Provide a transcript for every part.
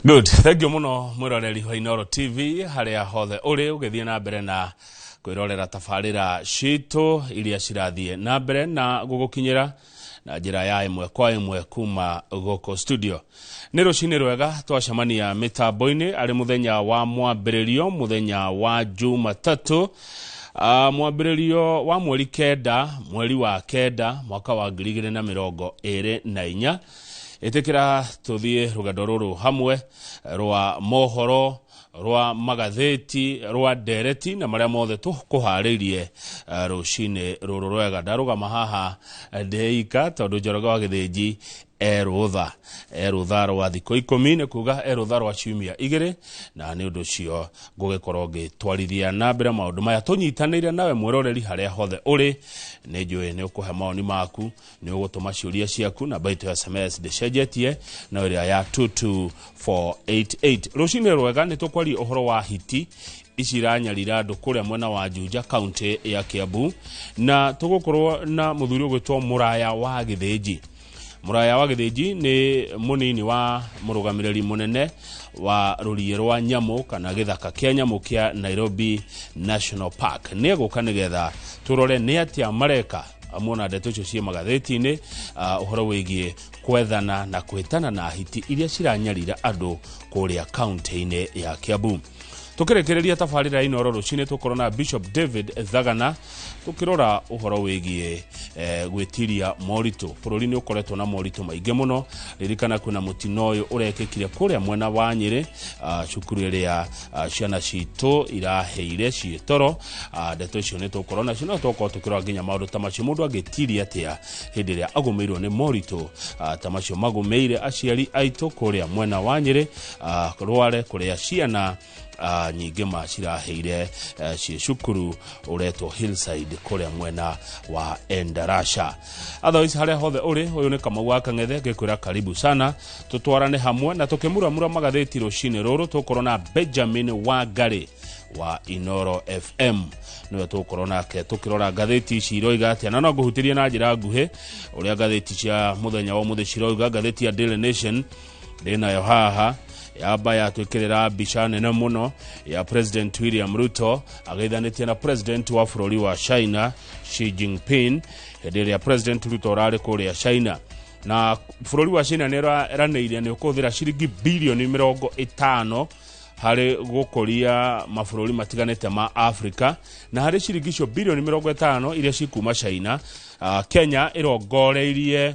Good, thank you muno mwiroreri wa Inooro TV haria hothe uri ugithie na mbere na kwirorera tabarĩra citũ iria cirathiĩ na mbere na gũgũkinyĩra na njĩra ya ĩmwe kwa ĩmwe kuma gũkũ studio. Nĩ rũcinĩ rwega twacemania mĩtambo-inĩ arĩ mũthenya wa mwambĩrĩrio, mũthenya wa Jumatatũ, mwambĩrĩrio wa mweri 9, mweri wa 9, mwaka wa 2024. Ĩtĩkĩra tũthiĩ rũgendo rũrũ hamwe rwa mohoro, rwa magathĩti, rwa ndereti na marĩa mothe tũkũharĩirie rũcinĩ rũrũ rwega. Ndarũgama haha ndĩika tondũ Njoroge wa Gĩthĩnji erũtha, erũtha rwa thikũ 10, nĩ kuga erũtha rwa ciumia 2, na nĩ ũndũ ũcio ngũgĩkorwo ngĩtwarithia na mbere maũndũ maya tũnyitanĩire nawe mwĩroreri harĩa hothe ũrĩ. Nĩ njũĩ nĩ ũkũhe mawoni maku, nĩ ũgũtũma ciũria ciaku, namba itũ ya SMS ndĩcenjetie no ĩrĩa ya 22488. Rũcinĩ rwega nĩ tũkwaria ũhoro wa hiti ici iranyarira andũ kũrĩa mwena wa Juja, kaunti ya Kiambu, na tũgũkorwo na mũthuri ũgwĩtwo Mũraya wa Gĩthĩnji. Mũraya wa Gĩthĩnji nĩ mũnini wa mũrũgamĩrĩri mũnene wa rũriĩ rwa nyamũ kana gĩthaka kĩa nyamũ kĩa Nairobi National Park. Nĩ egũka nĩgetha tũrore nĩ atĩa mareka muona ndeto icio ciĩ magathĩti-inĩ, ũhoro wĩgiĩ kwethana na kwĩtana na hiti iria ciranyarira andũ kũrĩa kaunti-inĩ ya Kiambu. Tũkĩrĩkĩrĩria tabarĩra ya Inooro rũcinĩ tũkorwo na Bishop David Thagana tũkĩrora ũhoro wĩgiĩ gwĩtiria moritũ. Bũrũri nĩ ũkoretwo na moritũ maingĩ mũno. Ririkana kwĩna mũtino ũyũ ũrekĩkire kũrĩa mwena wa Nyĩrĩ, cukuru ĩrĩa ciana citũ iraheire ciĩ toro. Ndeto icio nĩ tũgũkorwo nacio, no tũgũkorwo tũkĩrora nginya maũndũ ta macio, mũndũ angĩtiria atĩa hĩndĩ ĩrĩa agũmĩirwo nĩ moritũ ta macio magũmĩire aciari aitũ kũrĩa mwena wa Nyĩrĩ, rware kũrĩa ciana nyingĩ ma ciraheire ciĩ cukuru ũretwo Hillside kũrĩa mwena wa Endarasha. Otherwise harĩa hothe ũrĩ, ũyũ nĩ Kamau wa Kang'ethe ngĩkwĩra karibu sana, tũtwarane hamwe na tũkĩmuramura magathĩti rũcinĩ rũrũ. Tũgũkorwo na Benjamin Wangari wa Inooro FM, nĩwe tũgũkorwo nake tũkĩrora ngathĩti ici iroiga atĩa, na no ngũhutĩrie na njĩra nguhĩ ũrĩa ngathĩti cia mũthenya wa ũmũthĩ ciroiga. Ngathĩti ya Daily Nation ndĩnayo haha, yamba yatwĩkĩrĩra mbica nene mũno ya President William Ruto ageithanĩtie na President wa bũrũri wa China Xi Jinping hĩndĩ ĩrĩa President Ruto ũrarĩ kũrĩa China. Na bũrũri wa China nĩ ũreranĩire nĩ ũkũhũthĩra ciringi bilioni 50 harĩ gũkũria mabũrũri matiganĩte ma Afrika, na harĩ ciringi icio bilioni 50 iria cikuma China, Kenya ĩrongoreirie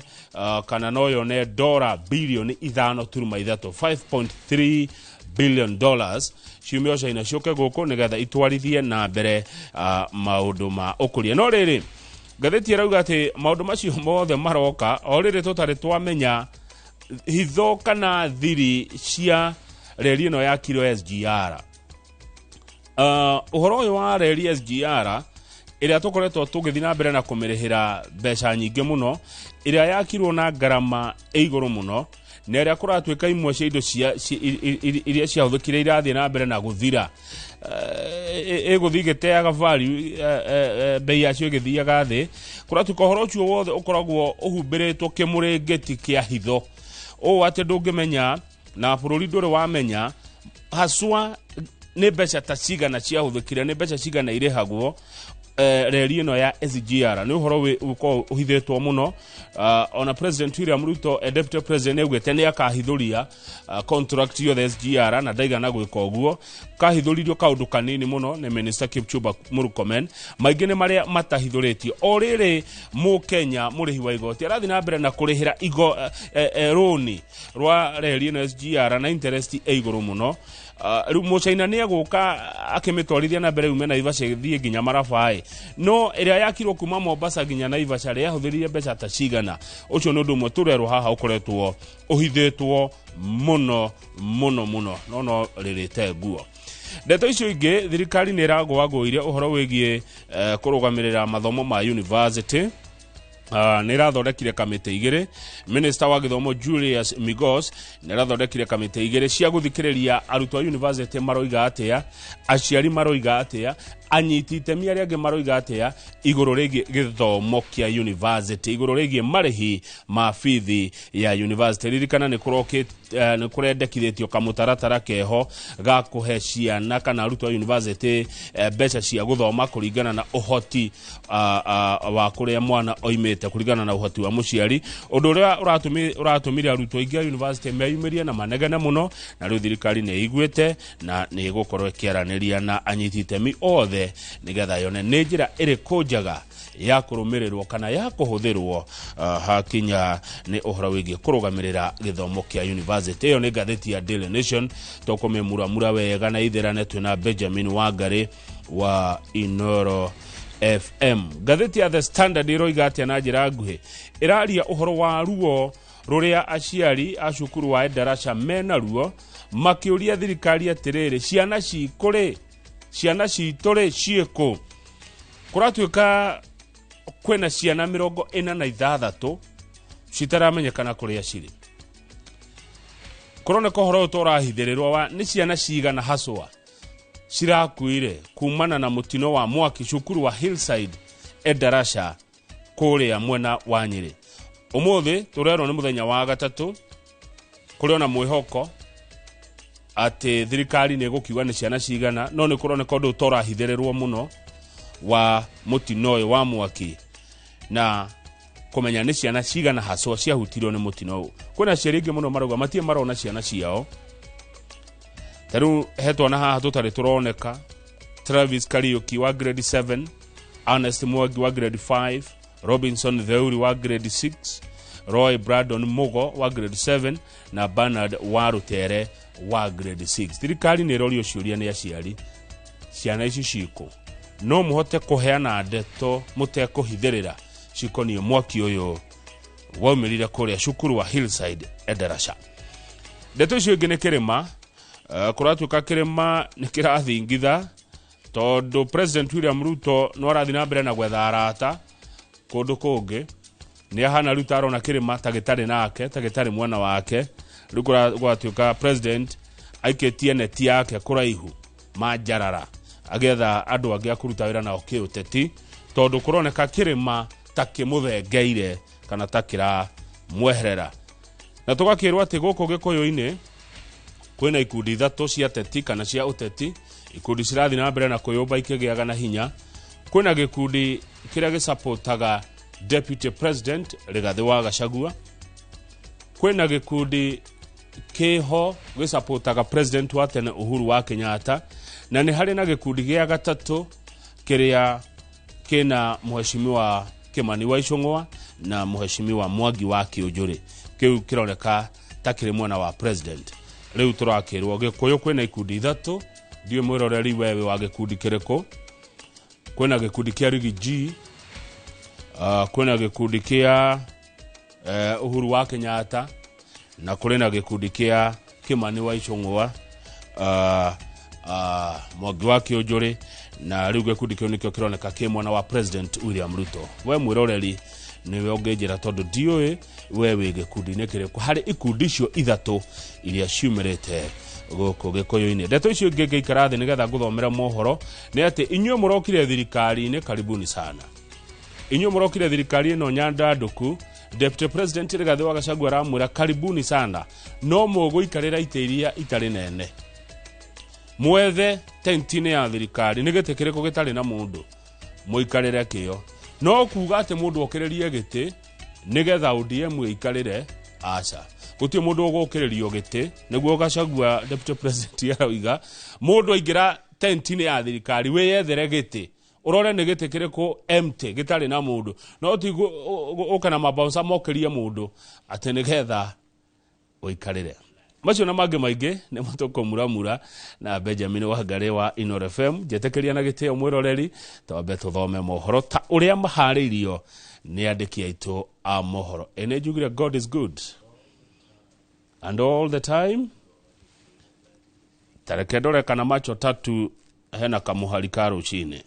kana no yone dora bilioni 5.3, 5.3 billion dollars ciumio China ciũke gũkũ nĩgetha itwarithie na mbere maũndũ ma ũkũria. No rĩrĩ, ngathĩti ĩrauga atĩ maũndũ macio mothe maroka o rĩrĩ tũtarĩ twamenya hitho kana thiri cia reri ĩno ya kiro SGR. Ũhoro ũyũ wa reri SGR ĩrĩa tũkoretwo tũgĩthiĩ na mbere na kũmĩrĩhĩra mbeca nyingĩ mũno, ĩrĩa yakirwo na ngarama ĩ igũrũ mũno, na ĩrĩa kũratuĩka imwe cia indo iria ciahũthĩkire irathiĩ na mbere na gũthira, ĩgũthiĩ ĩgĩteaga value, bei yacio ĩgĩthiaga thĩ. Kũratuĩka ũhoro ũcio wothe ũkoragwo ũhumbĩrĩtwo kĩmũrĩngĩti kĩa hitho, ũũ atĩ ndũngĩmenya na bũrũri ndũrĩ wamenya haswa nĩ mbeca ta cigana ciahũthĩkire, nĩ mbeca cigana irĩhagwo reri ĩno ya SGR. Nĩ ũhoro ũkoragwo ũhithĩtwo mũno. Ona President William Ruto, Deputy President, nĩaugĩte nĩ akahithũria contract yothe SGR, na ndaigana gwĩka ũguo. Kahithũririo kaũndũ kanini mũno nĩ Minister Kipchumba Murkomen, maingĩ nĩ marĩa matahithũrĩtio. O rĩrĩ mũkenya mũrĩhi wa igoti arathiĩ na mbere na kũrĩhĩra igo rũni rwa reri ĩno SGR na interest ĩ igũrũ mũno. Rĩu mũcaina nĩ egũka akĩmĩtwarithia na mbere yume Naivasha ĩthiĩ nginya Marabaĩ, no ĩrĩa yakirwo kuma Mombasa nginya Naivasha rĩ yahũthĩrire mbeca ta cigana? Ũcio nĩ ũndũ ũmwe tũrerwo haha ũkoretwo ũhithĩtwo mũno mũno mũno, no no rĩrĩte nguo. Ndeto icio ingĩ, thirikari nĩ ĩragũagũire ũhoro wĩgiĩ kũrũgamĩrĩra mathomo ma university. Nĩ ĩrathondekire kamĩtĩ igĩrĩ. Minister wa gĩthomo Julius Migos nĩ ĩrathondekire kamĩtĩ igĩrĩ cia gũthikĩrĩria arutwo a university maroiga atĩa, aciari maroiga atĩa, Anyiti itemi arĩa angĩ maroiga atĩa igũrũ rĩgiĩ gĩthomo kĩa university, igũrũ rĩgiĩ marĩhi ma bithi ya university? Ririkana nĩ nĩ kũrendekithĩtio kamũtaratara keho ga kũhe ciana kana arutwo a university mbeca cia gũthoma kũringana na ũhoti wa kũrĩa mwana oimĩte, kũringana na ũhoti wa mũciari, ũndũ ũrĩa ũratũmire arutwo aingĩ a university meyumĩrie na manegene mũno. Na rĩu thirikari nĩ ĩiguĩte na nĩ ĩgũkorwo ĩkĩaranĩria na anyiti itemi othe nĩgetha yone nĩ njĩra ĩrĩkũ njega ya kũrũmĩrĩrwo kana ya kũhũthĩrwo hakinya nĩ ũhoro wĩgiĩ kũrũgamĩrĩra gĩthomo kĩa university. Ĩyo nĩ ngathĩti ya Daily Nation, tũkũmĩmuramura wega na itherane twĩna Benjamin Wangari wa Inoro FM. Ngathĩti ya The Standard ĩroiga atĩa na njĩra nguhĩ? Ĩraria ũhoro wa ruo rũrĩa aciari a cukuru wa Endarasha mena ruo, makĩũria thirikari atĩrĩrĩ, ciana cikũ rĩ, ciana citũ rĩ ciĩkũ? Kũratuĩka kwĩna ciana 46 citaramenyekana kũrĩa cirĩ. Kũroneka ũhoro ũyũ tũrahithĩrĩrwo wa nĩ ciana cigana haswa cirakuire kumana na mũtino wa mwaki cukuru wa Hillside Endarasha kũrĩa mwena wa Nyĩrĩ. Ũmũthĩ tũrerwo nĩ mũthenya wa gatatũ, kũrĩ ona mwĩhoko atĩ thirikari nĩ ĩgũkiuga nĩ ciana cigana, no nĩ kũroneka ũndũ ũtorahithĩrĩrwo mũno wa mũtino ũyũ wa mwaki na kũmenya nĩ ciana cigana haswa ciahutirio nĩ mũtino ũyũ. Kwĩna aciari aingĩ mũno marauga matirĩ marona ciana ciao. Ta rĩu he twana haha tũtarĩ tũroneka: Travis Kariuki wa grade 7, Ernest Mwangi wa grade 5, Robinson Theuri wa grade 6, Roy Brandon Mugo wa grade 7 na Bernard wa Rutere wa grade 6. Thirikari nĩ ĩrorio ciũria nĩ aciari, ciana ici cikũ? No mũhote kũheana ndeto mũtekũhithĩrĩra cikoniĩ mwaki ũyũ waumĩrire kũrĩa cukuru wa Hillside Endarasha? Ndeto icio ingĩ nĩ kĩrĩma. Kũratuĩka kĩrĩma nĩ kĩrathingitha tondũ President William Ruto no arathiĩ na mbere na gwetha arata kũndũ kũngĩ. Nĩ ahana rĩu tarona kĩrĩma ta gĩtarĩ nake, ta gĩtarĩ mwena wake. Rĩu kũratuĩka president aikĩtie neti yake kũraihu manjarara, agĩetha andũ angĩ a kũruta wĩra nao kĩũteti, tondũ kũroneka kĩrĩma ta kĩmũthengeire kana ta kĩramweherera. Na tũgakĩrwo atĩ gũkũ Gĩkũyũ-inĩ kwĩna ikundi ithatũ cia teti kana cia ũteti, ikundi cirathiĩ na mbere na kwĩyũmba ikĩgĩaga na hinya. Kwĩna gĩkundi kĩrĩa gĩcapotaga Deputy President Rigathĩ wa Gachagua, kwĩna gĩkundi kĩho gĩcapotaga president wa tene Uhuru wa Kenyatta, na nĩ harĩ na gĩkundi gĩa gatatũ kĩrĩa kĩna Mheshimiwa Kimani wa Ichung'wa na Mheshimiwa Mwangi wa Kĩũnjũrĩ. Kĩu kĩroneka ta kĩrĩ mwena wa president. Rĩu tũrakĩrwo Gĩkũyũ kwĩna ikundi ithatũ. Ndiũĩ mwĩroreri wewe wa gĩkundi kĩrĩkũ. Kwĩna gĩkundi kĩa Rigi G, kwĩna gĩkundi kĩa Uhuru wa Kenyatta, na kũrĩ na gĩkundi kĩa Kimani wa Ichung'wa, Mwangi wa Kĩũnjũrĩ, na rĩu gĩkundi kĩu nĩkĩo kĩroneka kĩ mwena wa President William Ruto. We mwĩroreri nĩwe ũngĩnjĩra, tondũ ndiũĩ we wĩ gĩkundi-inĩ kĩrĩkũ harĩ ikundi icio ithatũ iria ciumĩrĩte gũkũ Gĩkũyũ-inĩ. Ndeto icio ingĩ ngĩikara thĩ nĩgetha ngũthomera mohoro nĩ atĩ inyuĩ mũrokire thirikari-inĩ, karibuni sana inyuĩ mũrokire thirikari ĩno nyandandũku. Deputy President Rigathĩ wa Gachagua aramwĩra karibuni sana, no mũgũikarĩra itĩ iria itarĩ nene. Mwethe tenti-inĩ ya thirikari nĩ gĩtĩ kĩrĩkũ gĩtarĩ na mũndũ, mũikarĩre kĩo. No kuga atĩ mũndũ okĩrĩrie gĩtĩ nĩgetha ODM ĩikarĩre, aca, gũtirĩ mũndũ ũgũkĩrĩrio gĩtĩ. Nĩguo Gachagua Deputy President aroiga, mũndũ aingĩra tenti-inĩ ya thirikari, wĩyethere gĩtĩ, ũrore nĩ gĩtĩ kĩrĩkũ empty gĩtarĩ na mũndũ, no ti ũke na mabouncer mokĩrie mũndũ atĩ nĩgetha ũikarĩre. Macio na mangĩ maingĩ nĩ matũkũmuramura na Benjamin Wangari wa Inoro FM. Njetĩkĩria na gĩtĩo mwĩroreri twambe tũthome mohoro ta ũrĩa maharĩirio nĩ andĩki aitũ a mohoro. Ĩ nĩ njugire God is good and all the time. Tareke ndore kana Macho Tatu hena kamũhari ka rũcinĩ.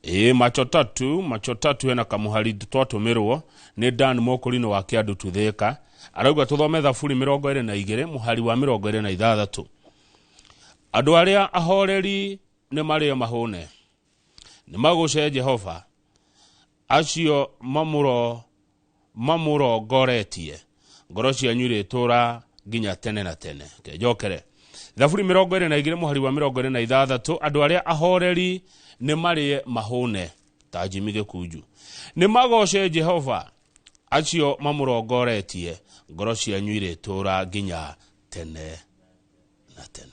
Ĩĩ, Macho Tatu, Macho Tatu hena kamũhari twatũmĩrwo nĩ Dan Mokũrinũ wa Kĩandu Tuthĩka. Arauga tũthome Thaburi 22 mũhari wa 26: andũ arĩa ahoreri. nĩ marĩo mahũne, nĩ magũce Jehova, acio mamũrongoretie, ngoro cianyu irĩtũũra nginya tene na tene. Kenjokere Thaburi 22 mũhari wa 26, andũ arĩa ahoreri nĩ marĩe mahũne ta Jimmy Gĩkunju, nĩ magoce Jehova, acio mamũrongoretie, ngoro cianyu irĩtũũra nginya tene na tene.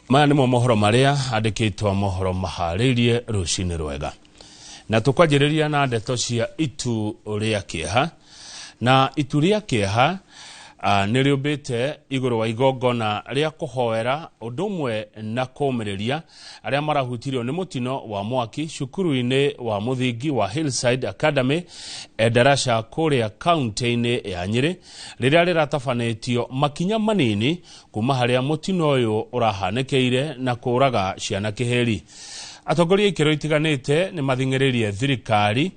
Maya nĩmo mohoro marĩa andĩkĩtwo mohoro maharĩirie rũcinĩ rwega, na tũkwanjĩrĩria na ndeto cia itu rĩa kĩeha. Na itu rĩa kĩeha nĩ rĩũmbĩte igũrũ wa igongona rĩa kũhoera ũndũ ũmwe na kũũmĩrĩria arĩa marahutirio nĩ mũtino wa mwaki cukuru-inĩ wa mũthingi wa Hillside Academy Endarasha kũrĩa kaunti-inĩ ya Nyĩrĩ, rĩrĩa rĩratabanĩtio makinya manini kuma harĩa mũtino ũyũ ũrahanĩkĩire na kũũraga ciana kĩhĩri. Atongoria ikĩro itiganĩte nĩ mathing'ĩrĩirie thirikari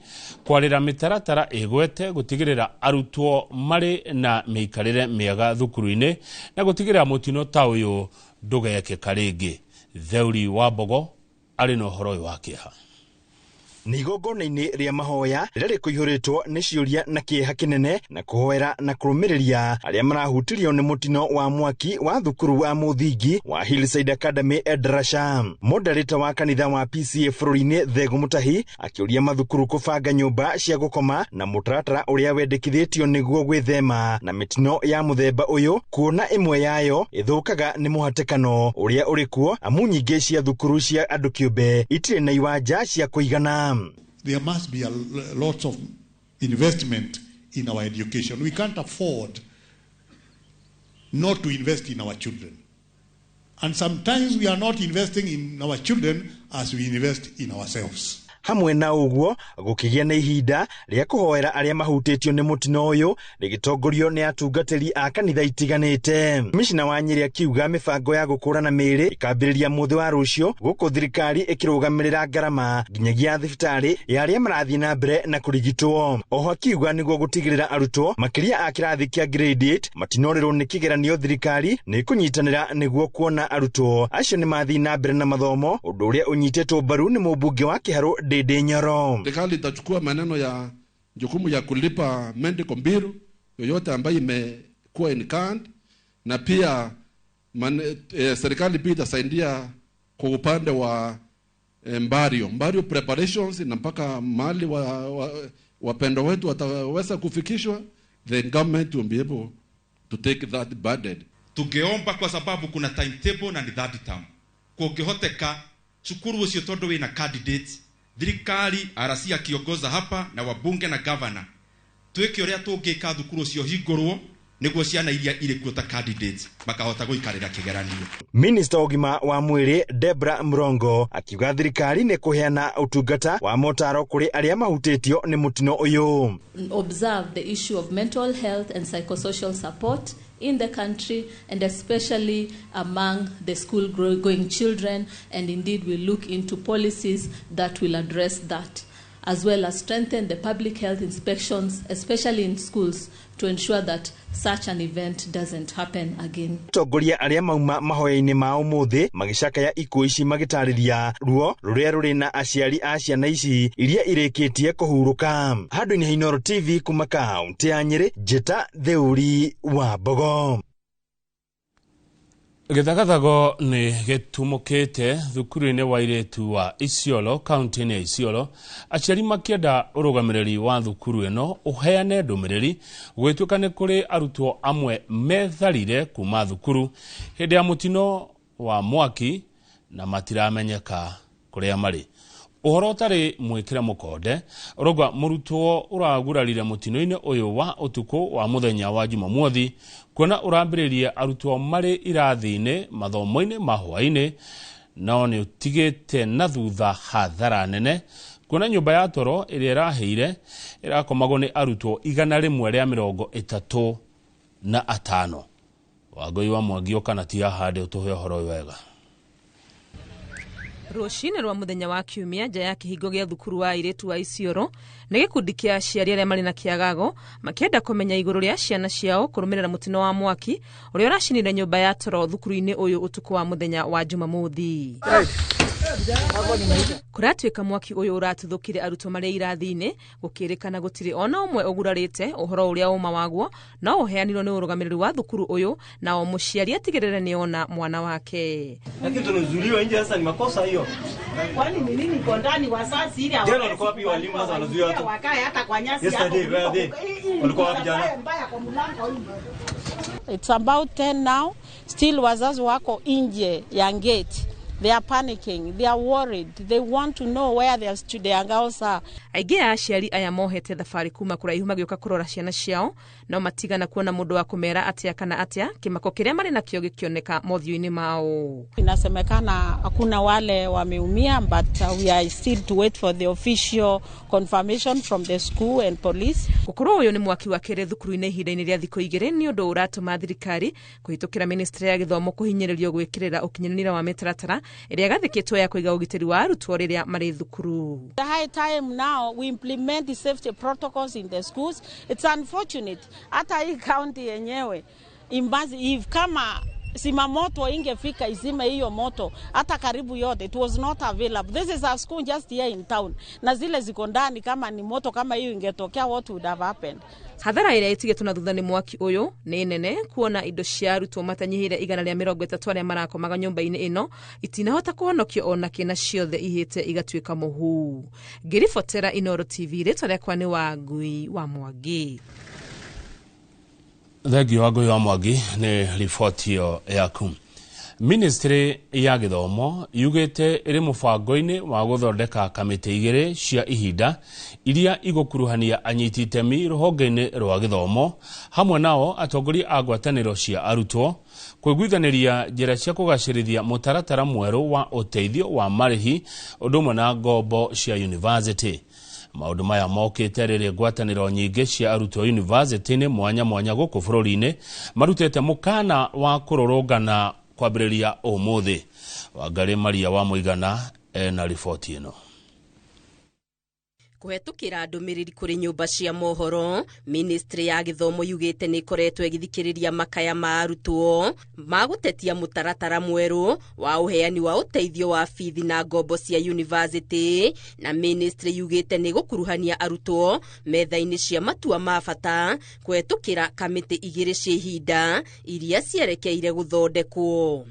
kwarĩra mĩtaratara ĩgwete gũtigĩrĩra arutwo marĩ na mĩikarĩre mĩega thukuru-inĩ na gũtigĩrĩra mũtino ta ũyũ ndũgekĩka rĩngĩ. Theuri wa Mbogo arĩ na ũhoro ũyũ wa kĩeha. Nĩ igongona-inĩ rĩa mahoya rĩrĩa rĩkũihũrĩtwo nĩ ciũria na kĩeha kĩnene na kũhoera na kũrũmĩrĩria arĩa marahutirio nĩ mũtino wa mwaki wa thukuru wa mũthingi wa Hillside Academy Endarasha. Moderator wa kanitha wa PCA bũrũri-inĩ Thegu Mutahi akĩũria mathukuru kũbanga nyũmba cia gũkoma na mũtaratara ũrĩa wendekithĩtio nĩguo gwĩthema na mĩtino ya mũthemba ũyũ, kuona ĩmwe yayo ĩthũkaga nĩ mũhatĩkano ũrĩa ũrĩ kuo, amu nyingĩ cia thukuru cia andũ kĩũmbe itirĩ na iwanja cia kũigana. There must be a lot of investment in our education. We can't afford not to invest in our children. And sometimes we are not investing in our children as we invest in ourselves. Hamwe na ũguo gũkĩgĩa na ihinda rĩa kũhoera arĩa mahutĩtio nĩ mũtino ũyũ rĩgĩtongorio nĩ atungatĩri a kanitha itiganĩte. Mishina wa Nyĩrĩ akiuga mĩbango ya gũkũrana mĩĩrĩ ĩkambĩrĩria mũthĩ wa rũciũ gũkũ thirikari ĩkĩrũgamĩrĩra ngarama nginyagia thibitarĩ ya arĩa marathiĩ na mbere na kũrigitwo. Oho akiuga nĩguo gũtigĩrĩra arutwo makĩria a kĩrathi kĩa grade 8 matinorĩrwo nĩ kĩgeranio, thirikari nĩ ĩkũnyitanĩra nĩguo kuona arutwo acio nĩ mathiĩ na mbere na mathomo, ũndũ ũrĩa ũnyitĩtwo mbaru nĩ mũmbunge wa Kĩharũ Ndindi Nyoro. Serikali itachukua maneno ya jukumu ya kulipa medical bill yoyote ambayo imekuwa incurred, na pia serikali pia itasaidia kwa upande wa mbario preparations, na mpaka mahali wapendwa wetu wataweza kufikishwa, the government will be able to take that burden. Tungeomba kwa sababu kuna timetable na ni third term, kungihoteka cukuru ucio tondu wina candidates, thirikari RC akiongoza hapa na wabunge na governor, twike uria tungika thukuru ucio hingurwo niguo ciana iria irĩ kuo ta candidates makahota gũikarĩra kĩgeranio. Minister ũgima wa mwĩrĩ Debra Mrongo akiuga thirikari nĩ kũheana ũtungata wa motaro kũrĩ arĩa mahutĩtio nĩ mũtino ũyũ. Observe the issue of mental health and psychosocial support in the country and especially among the school going children, and indeed we look into policies that will address that, as well as strengthen the public health inspections, especially in schools, to ensure that such an event doesn't happen again. Atongoria arĩa mauma mahoya-inĩ ma ũmũthĩ magĩcakaya ikuũ ici magĩtarĩria ruo rũrĩa rũrĩ na aciari a ciana ici iria irĩkĩtie kũhurũka. Handũ-inĩ ha Inooro TV kuma kaunti ya Nyĩrĩ, Njĩta Theuri wa Mbogo. Gĩthagathago nĩ gĩtumũkĩte thukuru-inĩ wa airĩtu wa Isiolo kaunti-inĩ ya Isiolo, aciari makĩenda ũrũgamĩrĩri wa thukuru ĩno ũheane ndũmĩrĩri gũgĩtuĩka nĩ kũrĩ arutwo amwe metharire kuma thukuru hĩndĩ ya mũtino wa mwaki na matiramenyeka kũrĩa marĩ. Ũhoro ũtarĩ mwĩkĩre mũkonde ũrauga mũrutwo ũragurarire mũtino-inĩ ũyũ wa ũtukũ wa mũthenya wa Jumamothi kuona ũrambĩrĩria arutwo marĩ irathi-inĩ mathomo-inĩ ma hwaĩ-inĩ, no nĩ ũtigĩte na thutha hathara nene Kuona nyũmba ya toro ĩrĩa ĩrahĩire ĩrakomagwo nĩ arutwo 135. Wangũi wa Mwangi ũka ti haha ndĩ ũtũhe ũhoro ũyũ wega. Rũcinĩ rwa mũthenya wa kiumia nja ya kĩhingo gĩa thukuru wa airĩtu wa Isiolo nĩ gĩkundi kĩa aciari arĩa marĩ na kĩagago makĩenda kũmenya igũrũ rĩa ciana ciao kũrũmĩrĩra mũtino wa mwaki ũrĩa ũracinire nyũmba ya toro thukuru-inĩ ũyũ ũtukũ wa mũthenya wa Jumamothi. Kũratuĩka mwaki ũyũ ũratuthũkire arutwo marĩ irathi-inĩ, gũkĩrĩkana gũtirĩ ona ũmwe ũgurarĩte. Ũhoro ũrĩa ũma waguo no ũheanirwo nĩ ũrũgamĩrĩri wa thukuru ũyũ, na o mũciari atigĩrĩre nĩ ona mwana wake. Lakini tunazuiliwa nje, sasa ni makosa hiyo. Kwani ni nini iko ndani wazazi ile Jana walikuwa wapi walimu sasa wanazuia watu? Wakae hata kwa nyasi hapo. Yesterday, where are they? Walikuwa wapi jana? It's about 10 now. Still wazazi wako nje ya gate. They are panicking, they are worried, they want to know where their student girls are. Aingĩ a aciari aya mohete thabarĩ kuma kũraihu magĩũka kũrora ciana ciao, no matigana kuona mũndũ wa kũmera atĩa kana atĩa, kĩmako kĩrĩa marĩ nakĩo gĩkĩoneka mothiũ-inĩ mao. Inasemekana hakuna wale wameumia, but we are still to wait for the official confirmation from the school and police. Gũkorwo ũyũ nĩ mwaki wa kerĩ thukuru-inĩ ihinda-inĩ rĩa thikũ igĩrĩ nĩ ũndũ ũratũma thirikari kũhĩtũkĩra ministry ya gĩthomo kũhinyĩrĩrio gwĩkĩrĩra ũkinyanĩria wa mĩtaratara ĩrĩa ĩgathĩkĩtwo ya kũiga ũgitĩri wa arutwo rĩrĩa marĩ thukuru. The high time now we implement the safety protocols in the schools. It's unfortunate hata hii county yenyewe imbazi if kama zimamoto ingefika izime hiyo moto hata karibu yote, it was not available. This is a school just here in town, na zile ziko ndani, kama ni moto kama hiyo ingetokea, what would have happened? Hathara ĩrĩa ĩtigĩtwo na thutha nĩ mwaki ũyũ nĩ nene, kuona indo cia arutwo matanyihĩire 130 arĩa marakomaga nyũmba-inĩ ĩno itinahota kũhonokio ona kĩna, ciothe ihĩte igatuĩka mũhu. Ngĩribotera Inooro TV, rĩtwa rĩakwa nĩ Wangui wa Mwangi. Thengio Wangui wa Mwangi nĩ riboti ĩyo yaku. Ministry ya gĩthomo yugĩte ĩrĩ mũbango-inĩ wa gũthondeka kamĩtĩ igĩrĩ cia ihinda iria igũkuruhania anyiti itemi rũhonge-inĩ rwa gĩthomo hamwe nao atongoria a ngwatanĩro cia arutwo kũiguithanĩria njĩra cia kũgacĩrithia mũtaratara mwerũ wa ũteithio wa marĩhi ũndũ ũmwe na ngombo cia university. Maũndũ maya mokĩte rĩrĩa ngwatanĩro nyingĩ cia arutwo university-inĩ mwanya mwanya gũkũ bũrũri-inĩ marutĩte mũkana wa kũrũrũngana kwambĩrĩria ũmũthĩ. Wangarĩ Maria wa Mũigana ena riboti ĩno. Kũhetũkĩra ndũmĩrĩri kũrĩ nyũmba cia mohoro, ministry ya gĩthomo yugĩte nĩ ĩkoretwo ĩgĩthikĩrĩria makaya ma arutwo ma gũtetia mũtaratara mwerũ wa ũheani wa ũteithio wa bithi na ngombo cia university, na ministry yugĩte nĩ gũkuruhania arutwo metha-inĩ cia matua ma bata kũhetũkĩra kamĩtĩ igĩrĩ cia ihinda iria cierekeire gũthondekwo.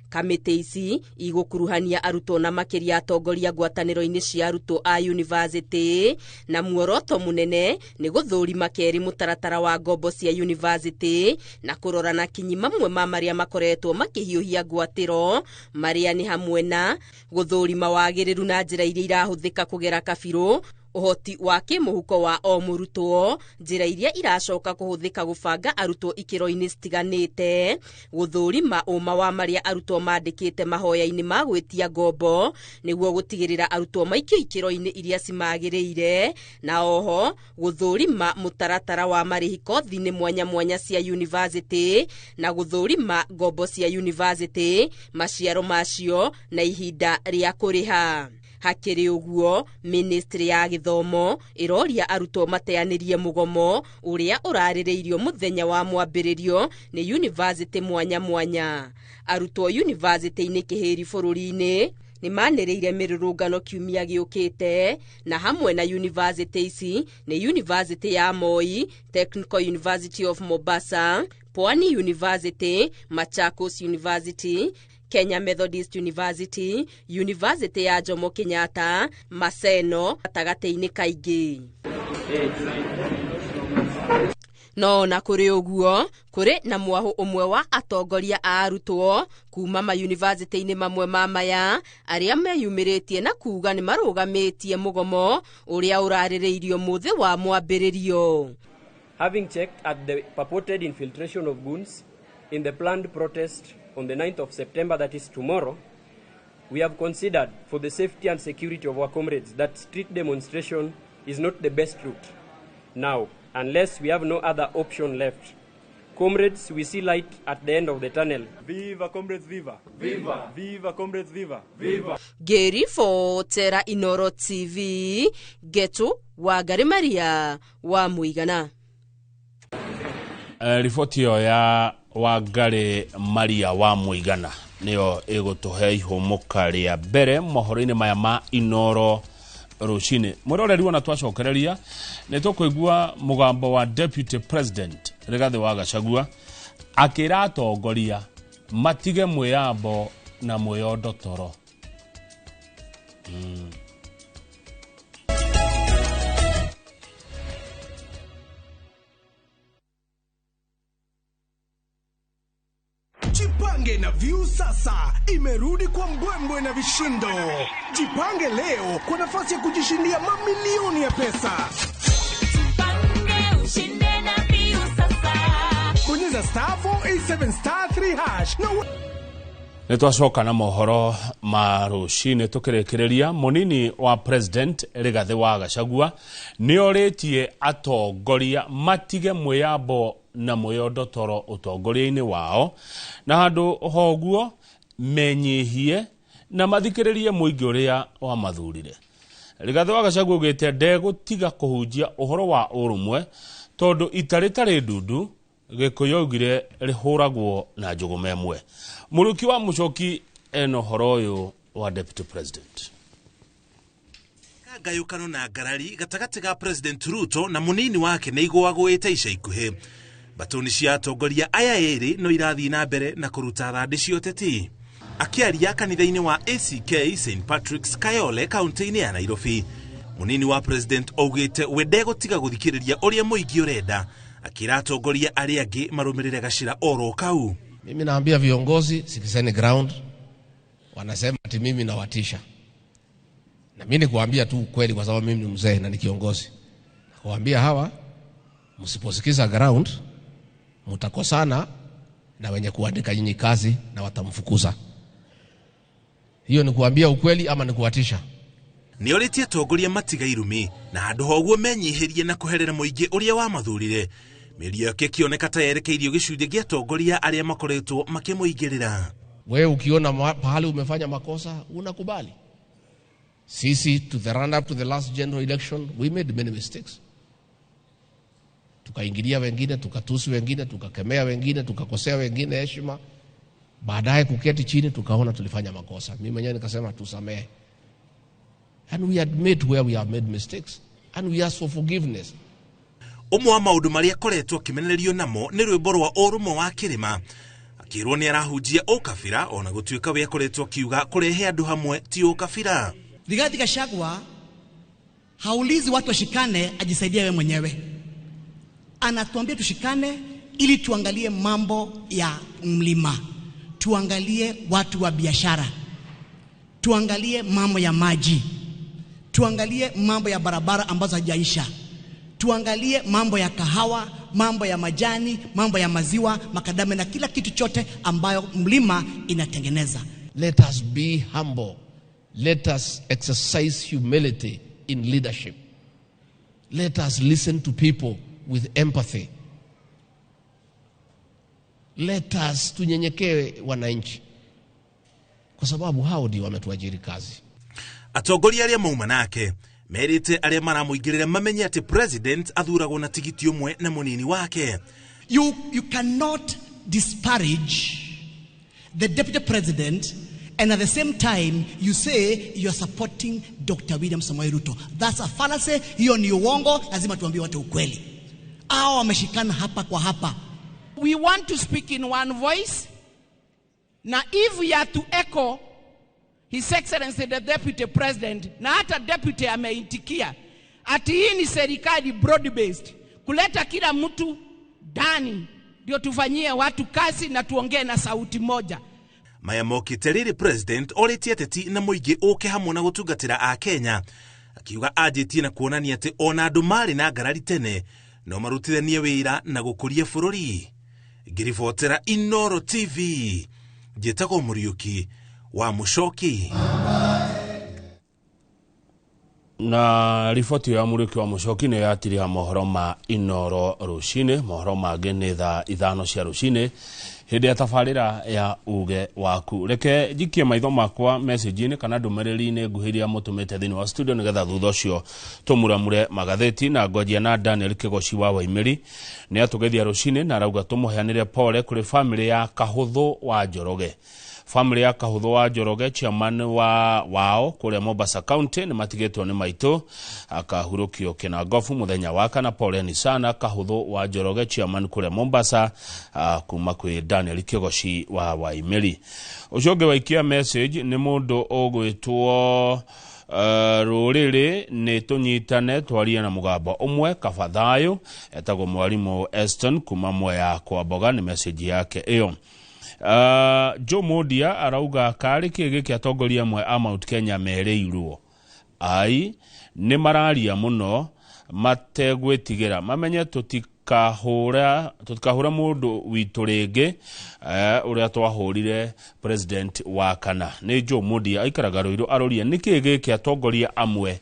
Kamĩtĩ ici igũkuruhania arutwo na makĩria atongoria ngwatanĩro-inĩ cia arutwo a university, na muoroto mũnene nĩ gũthũrima kerĩ mũtaratara wa ngombo cia university na kũrora na kinyi mamwe ma marĩa makoretwo makĩhiũhia ngwatĩro, marĩa nĩ hamwe na gũthũrima wagĩrĩru na njĩra iria irahũthĩka kũgera kabirũ, ũhoti wa kĩmũhuko wa o mũrutwo, njĩra iria iracoka kũhũthĩka gũbanga arutwo ikĩro-inĩ citiganĩte, gũthũrima ũma wa marĩa arutwo mandĩkĩte mahoya-inĩ ma gwĩtia ngombo nĩguo gũtigĩrĩra arutwo maikio ikĩro-inĩ iria cimagĩrĩire, na oho gũthũrima mũtaratara wa marĩhi kothi-inĩ mwanya mwanya cia university na gũthũrima ngombo cia university, maciaro macio na ihinda rĩa kũrĩha. Hakĩrĩ ũguo, ministry ya gĩthomo ĩroria arutwo mateanĩrie mũgomo ũrĩa ũrarĩrĩirio mũthenya wa mwambĩrĩrio nĩ university mwanya mwanya. Arutwo university-inĩ kĩhĩri bũrũri-inĩ nĩ manĩrĩire mĩrũrũngano kiumia gĩũkĩte, na hamwe na university ici nĩ University ya Moi, Technical University of Mombasa, Pwani University, Machakos University, Kenya Methodist University, University ya Jomo Kenyatta, Maseno gatagatĩ-inĩ kaingĩ. No na kũrĩ ũguo, kũrĩ na mwahũ ũmwe wa atongoria a arutwo kuma mayunivasĩtĩ-inĩ mamwe ma maya arĩa meyumĩrĩtie na kuga nĩ marũgamĩtie mũgomo ũrĩa ũrarĩrĩirio mũthĩ wa mwambĩrĩrio. Having checked at the purported infiltration of goons in the planned protest on the 9th of September, that is tomorrow, We have considered for the safety and security of our comrades that street demonstration is not the best route now, unless we have no other option left. Comrades, we see light at the end of the tunnel. Viva comrades, viva. Viva. Viva comrades, viva. Viva. Ngĩribotera Inoro TV, Getu Wangari Maria wa Mũigana. Riboti ĩyo ya Wangari Maria wa Mũigana nĩyo ĩgũtũhe ihũmũka rĩa mbere mohoro-inĩ maya ma Inoro rũcinĩ. Mwĩroreri wona twacokereria nĩ tũkũigua mũgambo wa Deputy President Rigathĩ wa Gachagua akĩra atongoria matige mwĩyambo na mwĩyondo toro. Jipange na View sasa imerudi kwa mbwembwe na vishindo. Jipange leo kwa nafasi ya kujishindia mamilioni ya pesa. Jipange ushinde na View sasa. Bonyeza star 487 star 3 hash na Nĩ twacoka na mohoro ma rũcinĩ tũkĩrĩkĩrĩria. Mũnini wa President Rigathĩ wa Gachagua nĩorĩtie atongoria matige mwĩyambo na mwĩyondo toro ũtongoria-inĩ wao, na handũ hoguo menyihie na mathikĩrĩrie mũingĩ ũrĩa wamathurire. Rigathĩ wa Gachagua augĩte ndegũtiga kũhunjia ũhoro wa ũrũmwe tondũ ita rĩtarĩ ndundu Gĩkũyũ augire rĩhũragwo na njũgũma ĩmwe. Mũrũki wa Mũcoki ena ũhoro ũyũ wa Deputy President. Ngayũkano na ngarari gatagatĩ ga President Ruto na mũnini wake nĩ igũagũĩte ica ikuhĩ. Batũni cia atongoria aya erĩ no irathiĩ na mbere na kũruta thandĩ cia ũteti. Akĩaria kanitha-inĩ wa ACK St Patrick's Kayole kaunti-inĩ ya Nairobi, mũnini wa President augĩte we ndegũtiga gũthikĩrĩria ũrĩa mũingĩ ũrenda, akĩra atongoria arĩa angĩ marũmĩrĩre gacĩra oro kau. Mimi naambia viongozi sikizeni ground, wanasema ati mimi nawatisha. Na mimi nikuambia tu ukweli kwa sababu mimi ni mzee na ni kiongozi. Nakuambia hawa, msiposikiza ground mtakosana na wenye kuandika nyinyi kazi na watamfukuza. Hiyo ni kuambia ukweli ama ni kuwatisha? Nĩorĩtie atongoria matiga irumi na handũ hoguo menyihĩrie na kũherera mũingĩ ũrĩa wamathurire. Mĩario yake ĩkĩoneka ta yerekeirio gĩcunjĩ gĩa atongoria arĩa makoretwo makĩmũingĩrĩra. Wewe ukiona pahali umefanya makosa unakubali. Sisi to the run up to the last general election we made many mistakes. Tukaingilia wengine, tukatusi wengine, tukakemea wengine, tukakosea wengine heshima. Baadaye kuketi chini tukaona tulifanya makosa. Mimi mwenyewe nikasema tusamehe. And we admit where we have made mistakes and we ask for forgiveness. Ũmwe wa maũndũ marĩa akoretwo akĩmenererio namo nĩ rwĩmbo rwa ũrũmwe wa kĩrĩma. Akĩrwo nĩ arahunjia ũkabira ona gũtuĩka we akoretwo akiuga kũrehe andũ hamwe ti ũkabira. Rigathi Gachagua haulizi watu washikane, ajisaidie wewe mwenyewe. Anatuambia tushikane ili tuangalie mambo ya mlima, tuangalie watu wa biashara, tuangalie mambo ya maji, tuangalie mambo ya barabara ambazo hajaisha, tuangalie mambo ya kahawa, mambo ya majani, mambo ya maziwa, makadame na kila kitu chote ambayo mlima inatengeneza. Let us be humble. Let us exercise humility in leadership. Let us listen to people with empathy. Let us tunyenyekee wananchi, kwa sababu hao ndio wametuajiri kazi. Atongoria arĩa mauma nake merĩte arĩa maramũingĩrĩra mamenye atĩ president athuragwo na tigiti ũmwe na mũnini wake. You cannot disparage the deputy president and at the same time you say you are supporting Dr. William Samoei Ruto. That's a fallacy. Hiyo ni uongo, lazima tuambie watu ukweli. Hao wameshikana hapa kwa hapa. We want to speak in one voice. Na if we are to echo His Excellency the Deputy President, na hata deputy ameitikia ati hii ni serikali broad based, kuleta kila mtu ndani ndio tufanyie watu kazi na tuongee na sauti moja. Maya mokĩte rĩrĩ president orĩtie ateti na mũingĩ ũke hamwe na gũtungatĩra a Kenya, akiuga anjĩtie na kuonania atĩ ona andũ marĩ na ngarari tene no marutithanie wĩra na gũkũria bũrũri. Ngĩribotera Inoro TV, njĩtagwo Mũriũki Wa Muchoki. Na riboti ya Muriuki wa Muchoki nĩ yatiriha mohoro ma Inoro rũcinĩ. Mohoro mangĩ nĩ thaa 5 cia rũcinĩ hĩndĩ ya tabarĩra ya uge waku. Reke njikie maitho makwa message-inĩ kana ndũmĩrĩri-inĩ nguhĩ iria mũtũmĩte thĩinĩ wa studio nĩgetha thutha ũcio tũmuramure magathĩti. Na ngwanjia na Daniel Kĩgoci wa Waimĩri, nĩ atũgeithia rũcinĩ na arauga tũmũheanĩre pole kũrĩ famĩlĩ ya Kahũthũ wa Njoroge. Famĩlĩ ya Kahũthũ wa Njoroge, chairman wa wao kũrĩa Mombasa County, nĩ matigĩtwo nĩ maitũ akahurũkio Kĩnangobu mũthenya wa kana. Poleni sana Kahũthũ wa Njoroge, chairman kũrĩa Mombasa, kuma kwĩ Daniel Kĩgoci wa Waimĩri. Ũcio ũngĩ waikia message nĩ mũndũ ũgwĩtwo rũrĩrĩ nĩ tũnyitane twarie na mũgambo ũmwe kaba thayũ, etagwo mwarimũ Eston kuma Mwea kwa Mboga, nĩ message yake ĩyo. Joe Modia arauga karĩ kĩ gĩkĩ atongoria amwe a Mount Kenya merĩirwo ai nĩ mararia mũno mategwĩtigĩra, mamenye tũtikahũra mũndũ witũ rĩngĩ ũrĩa twahũrire president wa kana. Nĩ Joe Modia aikaraga Rũirũ, aroria nĩkĩ gĩkĩ atongoria amwe